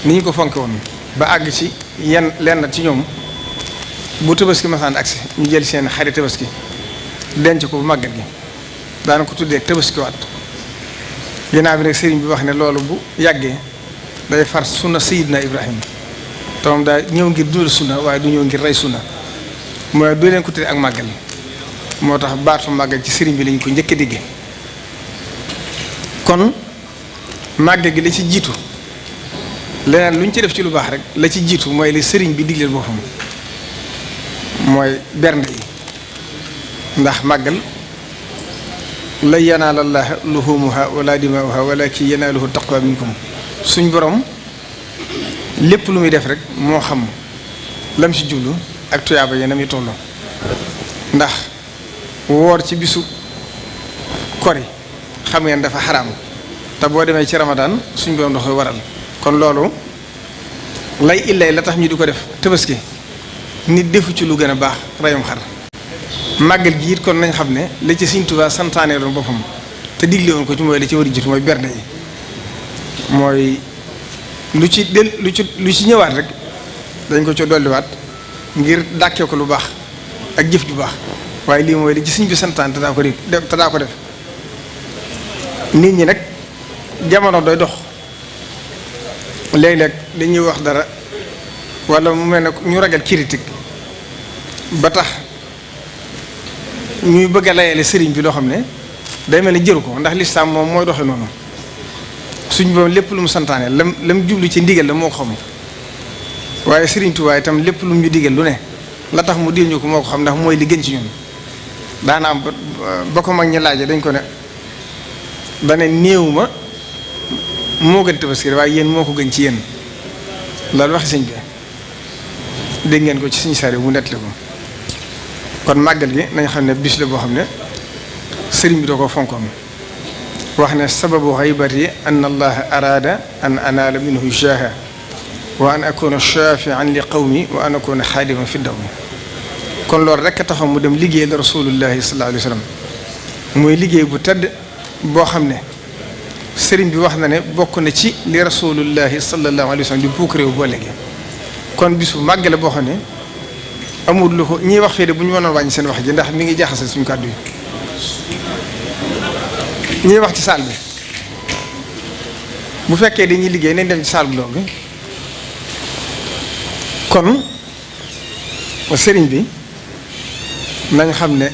ni ñu ko fonke woon ba àgg ci lenn ci ñoom bu tabaski masaan agsi ñu jël seen xari tabaski denc ko bu màggat gi daana ko tuddee tabaski waat ginnaaw bi nag sëriñ bi wax ne loolu bu yàggee day far sunna Sayyidina Ibrahima te moom daa ñëw ngir dundal sunna waaye du ñëw ngir rey sunna mooy du leen ko tuddee ak màggal moo tax baatu màggal ci sëriñ bi lañ ko njëkk a digge kon màggal gi la ci jiitu leneen lu ñu ci def ci lu baax rek la ci jiitu mooy li sëriñ bi digleel boppam mooy bernde yi ndax màggal la yanaala llaaha luhumuha wala dimaa'uha walakin yanaaluhu taqwa minkum suñ borom lépp lu muy def rek moo xam lam ci jublu ak tuyaaba yi na muy tolloo ndax woor ci bisu kori xam ngeen dafa xaraam te boo demee ci ramadaan suñ borom da koy waral kon loolu lay illay la tax ñu di ko def tabaski nit defu ci lu gën a baax rayum xar màggal gi it kon nañ xam ne la ci Sëriñ Tuubaa santaane loon boppam te digle woon ko ci mooy li ci war a jiitu mooy bernde yi mooy lu ci ñëwaat rek dañ ko ci dolliwaat ngir dàkkee ko lu baax ak jëf ju baax waaye lii mooy li ci Sëriñ bi santaane te daa ko def nit ñi nag jamono doy dox léeg-léeg dañuy wax dara wala mu mel ne ñu ragal critique ba tax ñuy bëgg a layale sëriñ bi loo xam ne day mel ne jëru ko ndax lislaam moom mooy doxe noonu suñ boobu lépp lu mu santaane lam jublu ci ndigal la moo ko xam waaye sëriñ Tuubaa itam lépp lu mu ñu digal lu ne la tax mu dil ñu ko moo ko xam ndax mooy li gën ci ñun daana am ba ko mag ñi laaje dañ ko ne dane néew ma moo gën tabaski waaye yéen moo ko gën ci yéen loolu waxi sëñ bi dégg ngeen ko ci suñu sari bu nettali ko kon màggal gi nañ xam ne bis la boo xam ne sëriñ bi da ko fonkoon wax ne sababu xaybati an allaha araada an anaala minhu jaaha wa an akuna shafian li qawmi wa an akuna xaadiman fi dawmi kon loolu rekk a taxaw mu dem liggéey la rasulullahi sallallahu alayhi wa sallam muy liggéey bu tedd boo xam ne sëriñ bi wax na ne bokk na ci li rasulullahi sallallahu alayhi wa sallam di puuk réew boo léegi kon bis bu màgg la boo xam ne amul lu ko ñiy wax fii de bu ñu mënoon wàññi seen wax ji ndax mi ngi jaxase suñu kàddu yi ñiy wax ci saal bi bu fekkee dañuy liggéey nañ dem ci saal bu loolu kon sëriñ bi nañ xam ne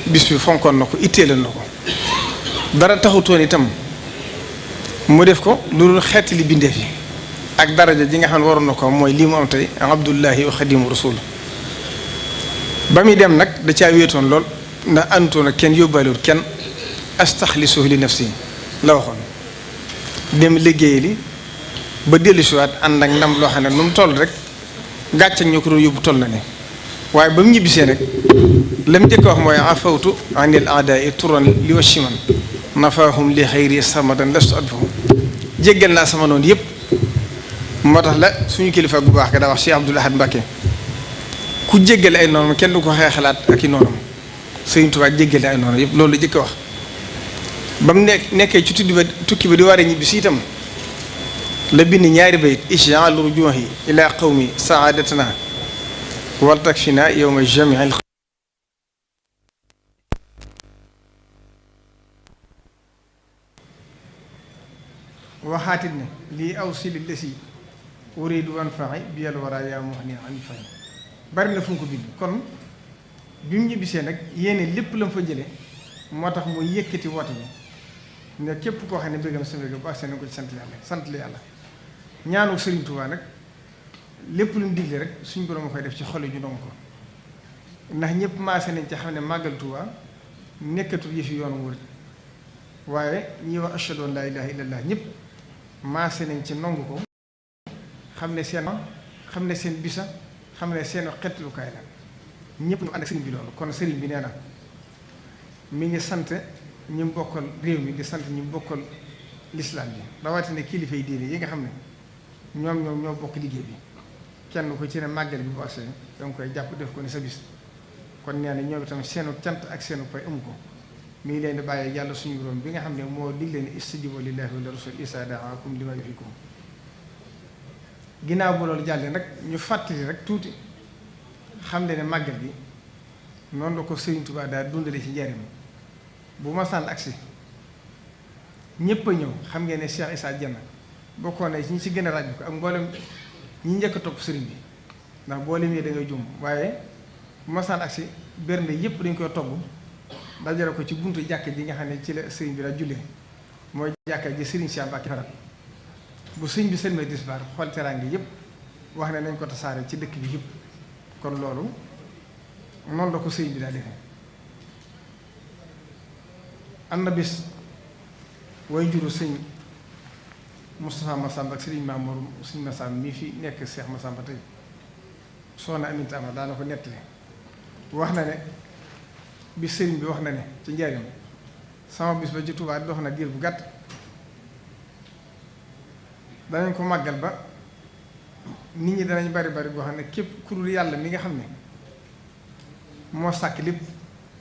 bis bi fonkoon na ko itteeloon na ko dara taxutoon itam mu def ko lu dul xeeti li bindeef yi ak daraja ji nga xam ne waroon na ko mooy lii mu am tey abdullahi wa xadimu rasul ba muy dem nag da caa wéetoon lool ndax àndutoon ak kenn yóbbaalewul kenn astaxlisu li nafsi la waxoon dem liggéey li ba dellusiwaat ànd ak ndam loo xam ne nu mu toll rek gàcce ñoo ko doon yóbbu toll na ne waaye ba mu ñibbisee rek la mu njëkk a wax mooy afawtu anil aadaai turan li wa shiman nafaahum li xayri samadan lastu adfahum jéggal naa sama noonu yëpp moo tax la suñu kilifa bu baax ga daa wax Cheikh Abdoul Ahad Mbacké ku jéggale ay noonam kenn du ko xeexalaat ak i noonam Sëriñ Tuubaa jéggale ay noonam yëpp loolu la jëkk a wax ba mu nekkee ci tukki ba di war a ñibbi si itam la bind ñaari bayit ij'al rujuhi ila qawmi saadatana wal takfina yawma jamiil waxaatit ne lii aw sili lesi uridu wan faxi bi yàlla war a yaa mu wax ni an faxi bari na fu mu ko bind kon bi mu ñibbisee nag yéene lépp la mu fa jële moo tax muy yëkkati woote bi ne képp koo xam ne bëggam sa bëgg bu agsee na ko ci sant la yàlla ñaanu Sëriñ Tuubaa nag lépp lu mu digle rek suñ borom a koy def ci xol yi ñu dong ko ndax ñëpp maase nañ ci xam ne màggal Tuubaa nekkatul yëfi yoonu murit waaye ñi wax ashhadu an laa ilaaha illallah ñëpp maase nañ ci nongu ko xam ne seen bisa xam ne seen xettalukaay la ñëpp ñu ànd ak sëriñ bi loolu kon sëriñ bi nee na mi ngi sant ñi mu bokkal réew mi di sant ñi mu bokkal lislaam bi rawatina kilifa yi diine yi nga xam ne ñoom ñoo bokk liggéey bi kenn ko ci ne màggal bi bu agsee danga koy jàpp def ko ni sa bis kon nee na ñoom itam seenu cant ak seenu pay amu ko mi ngi leen di bàyyee yàlla suñu borom bi nga xam ne moo digle ne istajibu lillahi wa rasul isa daakum lima yuhyikum ginnaaw bu loolu jàllee nag ñu fàttali rek tuuti xam ne màggal gi noonu la ko Sëriñ Tuubaa daal dundale ci njariñ bu ma sànn agsi ñëpp a ñëw xam ngeen ne Cheikh Issa Dieng bokkoon na ñi ci gën a ràññu ko ak mboolem ñi njëkk a topp sëriñ bi ndax boo limee da ngay jum waaye bu ma sànn agsi bernde yëpp dañ koy togg dajale ko ci buntu jàkk ji nga xam ne ci la sëriñ bi daa jullee mooy jàkka ji sëriñ Cheikh Mbacké faral bu sëriñ bi sëlmee disbaar xool teraange yëpp wax ne nañ ko tasaare ci dëkk bi yëpp kon loolu noonu la ko sëriñ bi daa defee am na bis way juru sëñ Moustapha Massamba ak sëriñ Mamour sëñ Massamba mii fi nekk Cheikh Massamba tey soxna Aminta Ama daana ko nettali wax na ne bi sëriñ bi wax na ne ci njaarim sama bis ba ci Tuubaa dox na diir bu gàtt danañ ko màggal ba nit ñi danañ bari bari boo xam ne képp ku dul yàlla mi nga xam ne moo sàkk lépp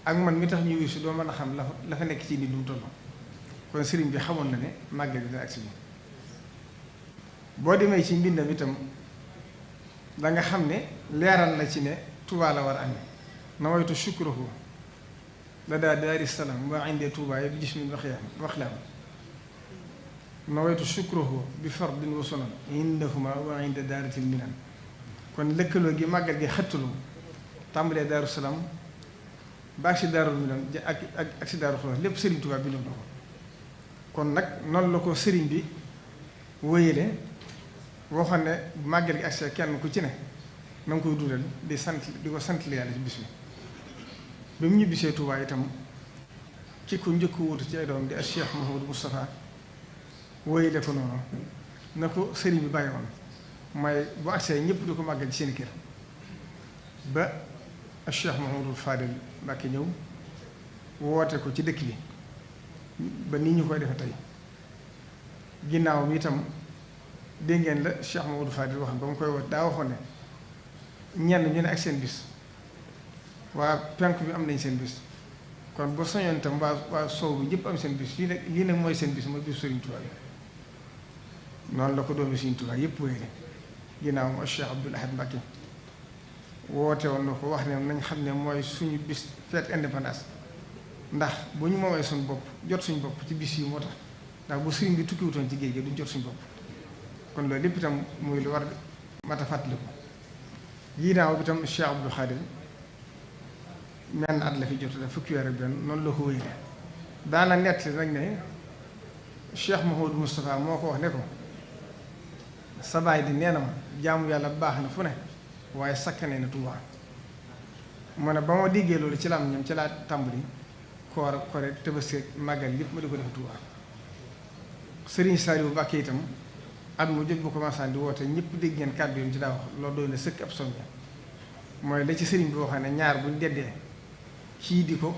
ak man mi tax ñu wisu doo mën a xam la fa nekk ci nit lu mu toll kon sëriñ bi xamoon na ne màggal bi dina agsi bi boo demee ci mbindam itam da nga xam ne leeral na ci ne Tuubaa la war a amee nawaytu shukruhu la daa daari salaam waa indee Tuubaa yi bi jismin waxlaam nawaytu shukruhu bi fardin wa sunan indahuma wa inda daaratil minan kon lëkkaloo gi màggal gi xëttaloo tàmbalee daaru salaam ba ak si daarul minan ak si daaru xulaas lépp sëriñ Tuubaa bindoon na ko kon nag noonu la ko sëriñ bi wéyale waxoon ne màggal gi ak see kenn ku ci ne na nga koy dundal di ko sant yàlla ci bis bi ba mu ñibbisee Tuubaa itam ci ko njëkk wuutu ci ay doom di ak Cheikh Mouhamadou Moustapha wéyale ko noonu na ko sëriñ bi bàyyi woon mooy bu agsee ñëpp di ko màggal ci seen kër ba ak Cheikh Mouhamadou Fadel Mbacké ñëw woote ko ci dëkk bi ba nii ñu koy defe tey ginnaaw bi itam dégg ngeen la Cheikh Mouhamadou Fadel wax ba mu koy woote daa waxoon ne ñenn ñu ne ak seen bis waa penk bi am nañ seen bis kon ba soñoon itam waa sow bi ñëpp am seen bis lii nag mooy seen bis mooy bis Sëriñ Tuubaa yi noonu la ko doomi Sëriñ Tuubaa yëpp wéyale ginnaaw mo Cheikh Abdoul Ahad Mbacké woote woon na ko wax ne nañ xam ne mooy suñu bis fête indépendance ndax bu ñu moomee suñu bopp jot suñu bopp ci bis yi moo tax ndax bu sëriñ bi tukkiwutoon ci géej gi duñ jot suñu bopp kon loolu lépp itam muy lu war mat a fàttaliku ginnaaw bi itam Cheikh Abdou Khadir menn at la fi jot la fukki weer ak benn noonu la ko wéyale daana nett nag ne Cheikh Mouhamadou Moustapha moo ko wax ne ko sa baay di nee na ma jaamu yàlla baax na fu ne waaye sakkanee na Tuubaa mu ne ba ma déggee loolu ci la am ñoom ci laa tàmbali koor kore Tabaski màggal yëpp ma di ko def Tuubaa Serigne Saliou Mbacké itam at mu jot bu commencé di woote ñëpp dégg ngeen kàddu yi ci daa wax loolu doy na sëkk ab soññe mooy la ci sëriñ bi waxee ne ñaar buñ deddee kii di ko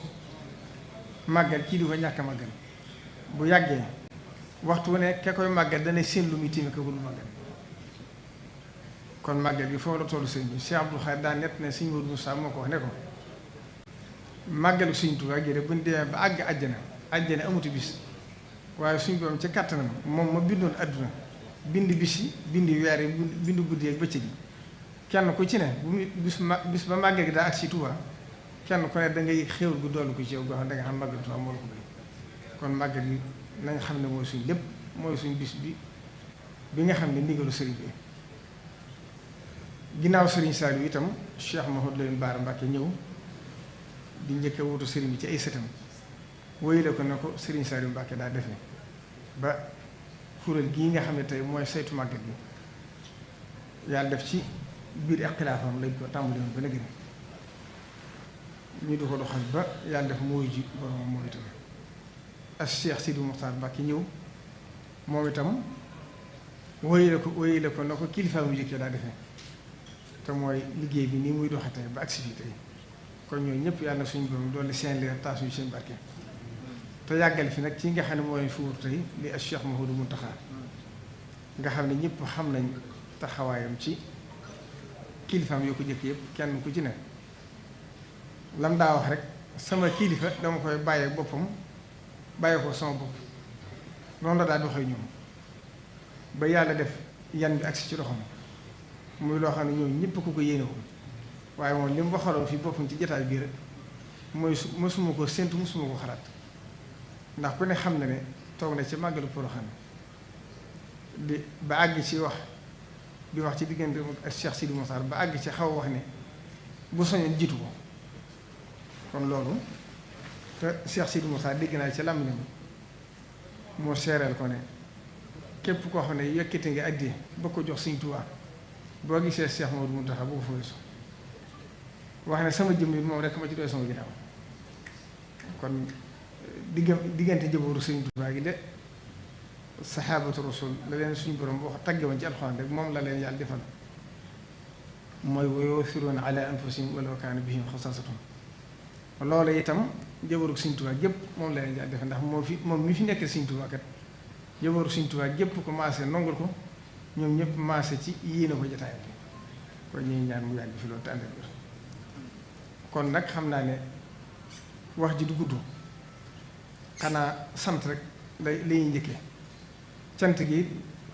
màggal kii di ko ñàkk a màggal bu yàggee waxtu ne ka koy màggal dana seen lu muy tiimi ka ko du màggal kon màggal gi foofu la tollu sëriñ bi Cheikh Abdou Khadre daa nett ne Sëriñ Modou Moussa moo ko wax ne ko màggalu Sëriñ Tuubaa gi de buñ demee ba àgg àjjana amuti bis waaye suñ borom ci kàttanam moom ma bindoon àdduna bind bis yi bind weer yi bind guddi ak bëccëg yi kenn ku ci ne bu mu bis ba màggal gi daa ak si Tuubaa kenn ku ne da ngay xéwal gu dolli ko ci yow goo xam ne da nga xam màggal Tuubaa moo la ko bay kon màggal gi nañ xam ne mooy suñ lépp mooy suñ bis bi nga xam ne ndigalu sëriñ bi ginnaaw sëriñ Saliou itam Cheikh Mouhamadou Lamine Bara Mbacké ñëw di njëkk a wutu sëriñ bi ci ay sëtam wéyale ko ne ko sëriñ Saliou Mbacké daa defee ba kuréel gii nga xam ne tey mooy saytu màggal gi yàlla def ci biir ak xilaafam lañ ko tàmbali woon ba léegi ñu di ko doxal ba yàlla def mooy ji borom mooy itam ak Cheikh Sidi Mokhtar Mbacké ñëw moom itam wéyale ko na ko kilifa mu njëkkee daa defee te mooy liggéey bi nii muy doxe tey ba agsi fii tey kon ñooñu ñëpp yàlla na suñu borom doole seen leer taas yu seen barke te yàggal fi nag ci nga xam ne mooy fi wut tey li ak Cheikh Mouhamadou Mountakha nga xam ne ñëpp xam nañ taxawaayam ci kilifaam yoo ko jëkk yëpp kenn ku ci ne lam daa wax rek sama kilifa dama koy bàyyee boppam bàyyee ko sama bopp noonu la daa doxee ñoom ba yàlla def yan bi agsi ci loxoom muy loo xam ne ñoom ñëpp ku ko yéenewul waaye moom li mu waxaloon fii boppam ci jotaay bii rek mooy mosuma ko séntu mosuma ko xalaat ndax ku ne xam na ne toog na ci màggalu Porokhane ba àgg ci wax di wax ci diggante ak Cheikh Sidi Mokhtar ba àgg ci xaw a wax ne bu soñoon jiitu ko kon loolu te Cheikh Sidi Moussa dégg naa ci làmmiñam moo seereel ko ne képp koo xam ne yëkkati nga addi ba ko jox Sëriñ Tuubaa boo gisee Cheikh Maodo Mountakha boo ko foofu wax ne sama jëm yi moom rek ma ci doy sama ginnaaw kon diggante jëbooru Sëriñ Tuubaa gi de saxaabatu rasul la leen suñu borom wax tagge woon ci alxuraan rek moom la leen yàlla defal mooy wa yu'thiruuna ala anfusihim walaw kaana bihim xasaasatun loolu itam jëbooru Sëriñ Tuubaa gépp moom la leen yàlla defal ndax moom mi fi nekk Sëriñ Tuubaa kat jëbooru Sëriñ Tuubaa gépp ko maase nongul ko ñoom ñëpp maase ci yéene ko jotaay bi kon ñuy ñaan mu yàgg fi loolu te ànd ak wér kon nag xam naa ne wax ji du gudd xanaa sant rek la ñuy njëkkee cant gi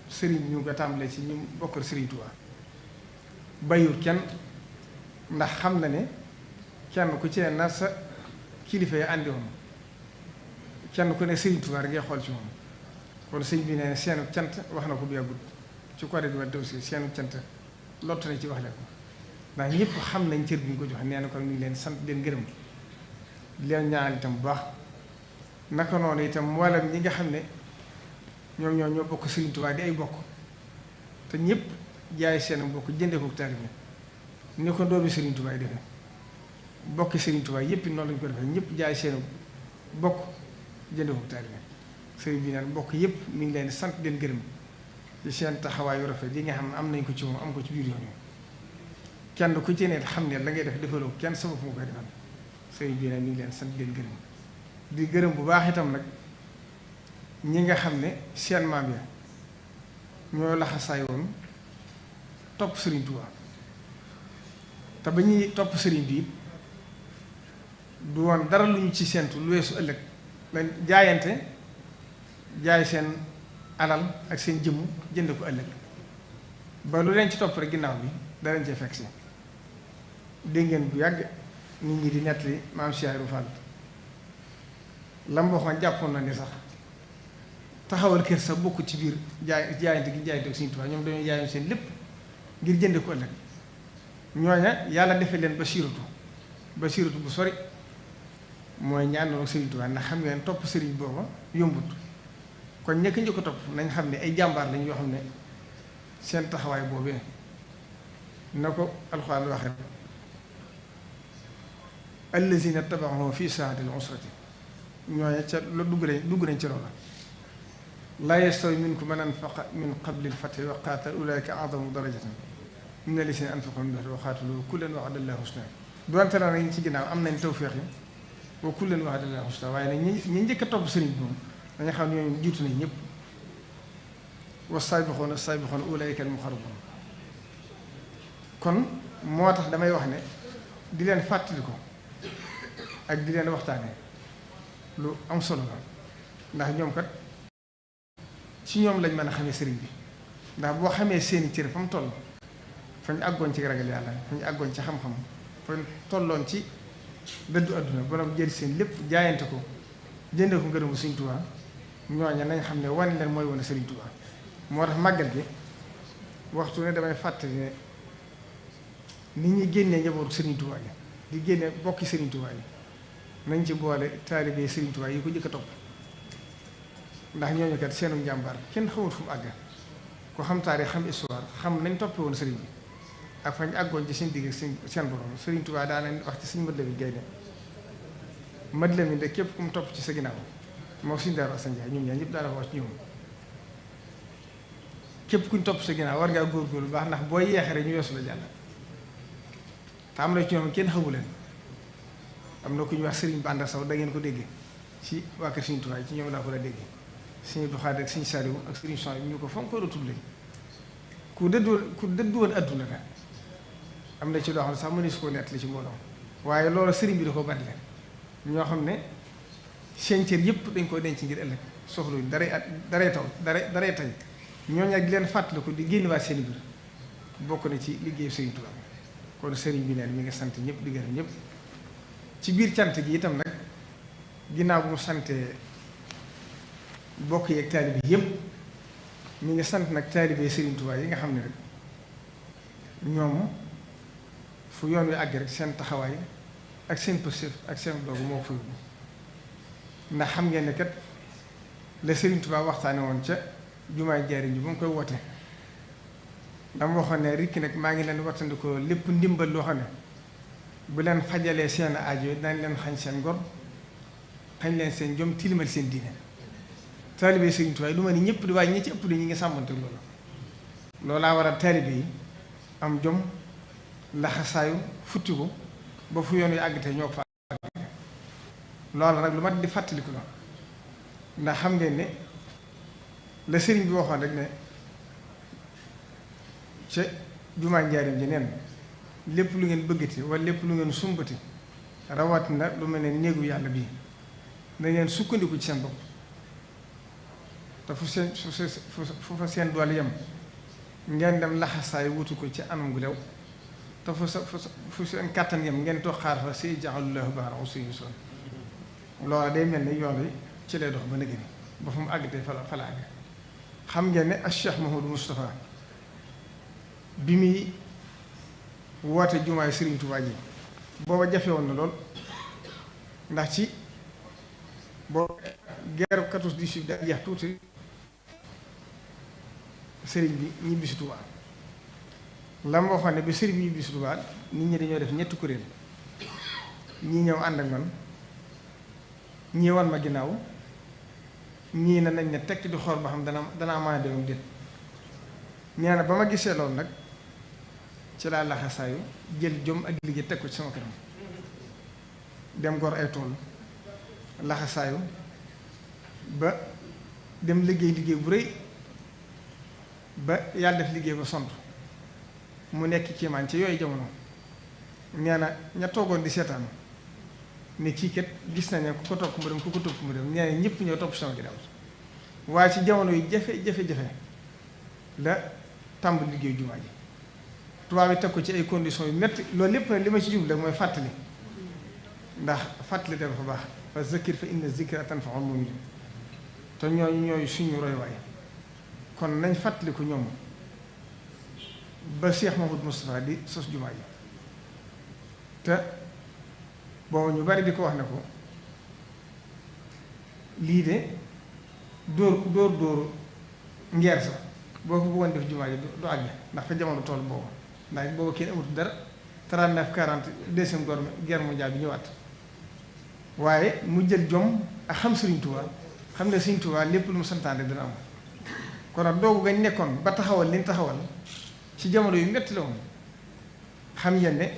sëriñ bi ñu ko tàmbalee ci ñu bokkal Sëriñ Tuubaa bayul kenn ndax xam na ne kenn ku ci na sa kilifa yi àndi woon kenn ku ne Sëriñ Tuubaa rek ngay xool ci moom kon sëñ bi ne seenu cant wax na ko bu yàggut ci côté bi wala aussi seenu cant lottu na ci wax leen ko ndax ñëpp xam nañ cër bi ñu ko joxe nee na kon mi ngi leen sant leen gërëm leen ñaan itam bu baax naka noonu itam mboolem ñi nga xam ne ñoom ñoo bokk Sëriñ Tuubaa di ay bokk te ñëpp jaay seen bokk jëndee ko taalibe ni ko doomi Sëriñ Tuubaa yi defee bokki Sëriñ Tuubaa yëpp noonu lañu ko defee ñëpp jaay seen bokk jëndee ko taalibe sëriñ bi naan bokk yëpp mi ngi leen sant leen gërëm ci seen taxawaayu rafet yi nga xam ne am nañ ko ci moom am ko ci biir yoon yi kenn ku ci ne xam ne la ngay def defaloo kenn sa bopp moo koy defal sëriñ bi nag mi ngi leen sant leen gërëm di gërëm bu baax itam nag ñi nga xam ne seen maam ya ñoo laxasaay woon topp Sëriñ Tuubaa te ba ñuy topp sëriñ bi du woon dara lu ñu ci séentu lu weesu ëllëg lañ jaay seen alal ak seen jëmm jënd ko ëllëg ba lu leen ci topp rek ginnaaw bi danañ cee fekk si dégg ngeen bu yàgg nit ñi di nettali maam Cheikh Ibra Fall lam waxoon jàppoon na ni sax taxawal kër sax bokk ci biir jaayante gi jaayante Sëriñ Tuubaa ñoom dañoo jaayoon seen lépp ngir jënd ko ëllëg ñooña yàlla defee leen basiratu bu sori mooy ñaanoon ak Sëriñ Tuubaa ndax xam ngeen topp sëriñ booba yombut kon ñëkk njëkk topp nañ xam ne ay jàmbaar lañ yoo xam ne seen taxawaay boobee na ko alxuraan waxe allazina tabaxoo fi saatil usrati ñooña ca la dugg nañ ci loola laa yastawi minkum man anfaqa min qabli al-fathi wa qaatal ulaa'ika a'zamu darajatan mina llazina anfaqu min ba'du wa qaatalu kullan wa'ada Allahu husna doonte la nañ ci ginnaaw am nañ tawféex yi wa kullan wa'ada Allahu husna waaye nag ñi njëkk a topp sëriñ bi moom dañu xam ne ñooñu jiitu nañ ñëpp wa saabixuuna as-saabixuuna ulaa'ika al-muqarrabuun kon moo tax damay wax ne di leen fàttali ko ak di leen waxtaane lu am solo la ndax ñoom kat ci ñoom lañ mën a xamee sëriñ bi ndax boo xamee seeni cër fa mu toll fañ àggoon ci ragal yàlla fañ àggoon ci xam-xam fañ tolloon ci dëddu àdduna borom jël seen lépp jaayante ko jëndee ko ngërëmu Sëriñ Tuubaa ñooña nañ xam ne wane leen mooy wane Sëriñ Tuubaa moo tax màggal gi waxtu ne damay fàttali ne nit ñi génnee njabootu Sëriñ Tuubaa yi di génne bokki Sëriñ Tuubaa yi nañ ci boole taalibe Sëriñ Tuubaa yi ko jëkk a topp ndax ñooñu kat seenu njàmbaar kenn xamul fu mu àgg ko xam taarix xam histoire xam nañ toppee woon sëriñ bi ak fañ àggoon ci seen digg seen borom Sëriñ Tuubaa daa nañ wax ci suñ mët la bi gaynde mët la mi de képp ku mu topp ci sa ginnaaw moo suñ Daaru Asan Njaay ñoom ñaar ñëpp daal wax ci ñoom képp kuñ topp sa ginnaaw war ngaa góorgóorlu baax ndax boo yeexee rek ñu weesu la jàll te am na ci ñoom kenn xamu leen am na ku ñuy wax Sëriñ Banda Saw da ngeen ko dégg ci waa kër Sëriñ Tuubaa ci ñoom laa ko la dégg Sëriñ Abdou Khadre ak Sëriñ Saliou ak Sëriñ Son bi ñu ko fonk ko tudd lañ ku dëddu woon adduna la am na ci loo xam ne sax mënees koo nett li ci mbooloo waaye loolu sëriñ bi da ko bari la ñoo xam ne seen cër yëpp dañ koo denc ngir ëllëg soxluñ daray tey ñooñu ak di leen fàttaliku di génnewaat seen biir bokk na ci liggéeyu Sëriñ Tuubaa kon sëriñ bi neen mi ngi sant ñëpp di gërëm ñëpp ci biir cant gi itam nag ginnaaw bu mu santee bokk yeeg taalibe yëpp mi ngi sant nag taalibe Sëriñ Tuubaa yi nga xam ne rek ñoom fu yoon wi àgg rek seen taxawaay ak seen pëstéef ak seen doogu moo fa yóbbu ndax xam ngeen ne kat la Serigne Touba waxtaane woon ca jumaay Njaaréem ji ba mu koy woote dama waxoon ne rikki nag maa ngi leen wattandikoo lépp ndimbal loo xam ne bu leen fajalee seen aajo dañ leen xañ seen ngor xañ leen seen jom tilimal seen diine taalibe Serigne Touba lu ma ni ñëpp di waaye ñi ci ëpp di ñi ngi sàmmante loolu loolaa waral taalibe yi am jom laxasaayu futtiku ba fu yoon yu àggatee ñoo ko fa àgg loolu nag lu mat di fàttaliku la ndax xam ngeen ne la sëriñ bi waxoon rek ne ca jumaa Njaaréem ji neen lépp lu ngeen bëggati wala lépp lu ngeen sumbati rawatina lu mel ne néegu yàlla bii na ngeen sukkandiku ci seen bopp te fu fa seen doole yem ngeen dem laxasaay wutu ko ci anam gu lew te fu seen kàttan yem ngeen toog xaar fa say jaxalullahu baara suñu son loola day mel ni yoon wi ci lay dox ba nëgë ni ba fu mu àggatee fa la àgg xam ngeen ne ak Cheikh Mouhamadou Moustapha bi muy woote jumaay Serigne Touba ji booba jafe woon na lool ndax ci boo guerre 14-18 da jeex tuuti Serigne bi ñibbisi Touba la ma waxoon ne bi Serigne bi ñibbisi Touba nit ñi dañoo def ñetti kuréel ñii ñëw ànd ak man ñii wan ma ginnaaw ñii na nañ ne tekk di xool ba xam danaa maa déwam déet ñee na ba ma gisee loolu nag ci laa laxasaayu jël jom ak liggéey teg ko ci sama kanam dem gor ay tool laxasaayu ba dem liggéey bu rëy ba yàlla def liggéey ba sont mu nekk kiimaan ci yooyu jamono nee na ña toogoon di seetaan ne kii kat gis nañ ne ku ko topp mu dem ku ko topp mu dem nee na ñëpp ñoo topp sama ginnaaw waaye ci jamono yi jafe-jafe la tàmbali liggéey jumaa ji tubaab yi teg ko ci ay conditions yu métti loolu lépp nag li ma ci jublu mooy fàttali ndax fàttali dafa baax fa zakkir fa inna zikra tanfa'ul mu'minin te ñooy suñu roy waay kon nañ fàttali ko ñoom ba Cheikh Mouhamadou Moustapha di sos jumaa ji te boobu ñu bari di ko wax ne ko lii de dóor ngeer sax boo ko bëggoon def jumaa ji du àgg ndax fa jamono tool boobu ndax boobu kenn amatu dara 39 40 deuxième guerre mondiale bi ñëwaat waaye mu jël jom ak xam Serigne Touba xam ne Serigne Touba lépp lu mu santaane dina am kon nag doogu gañ nekkoon ba taxawal liñ taxawal ci jamono yu metti la woon xam ngeen ne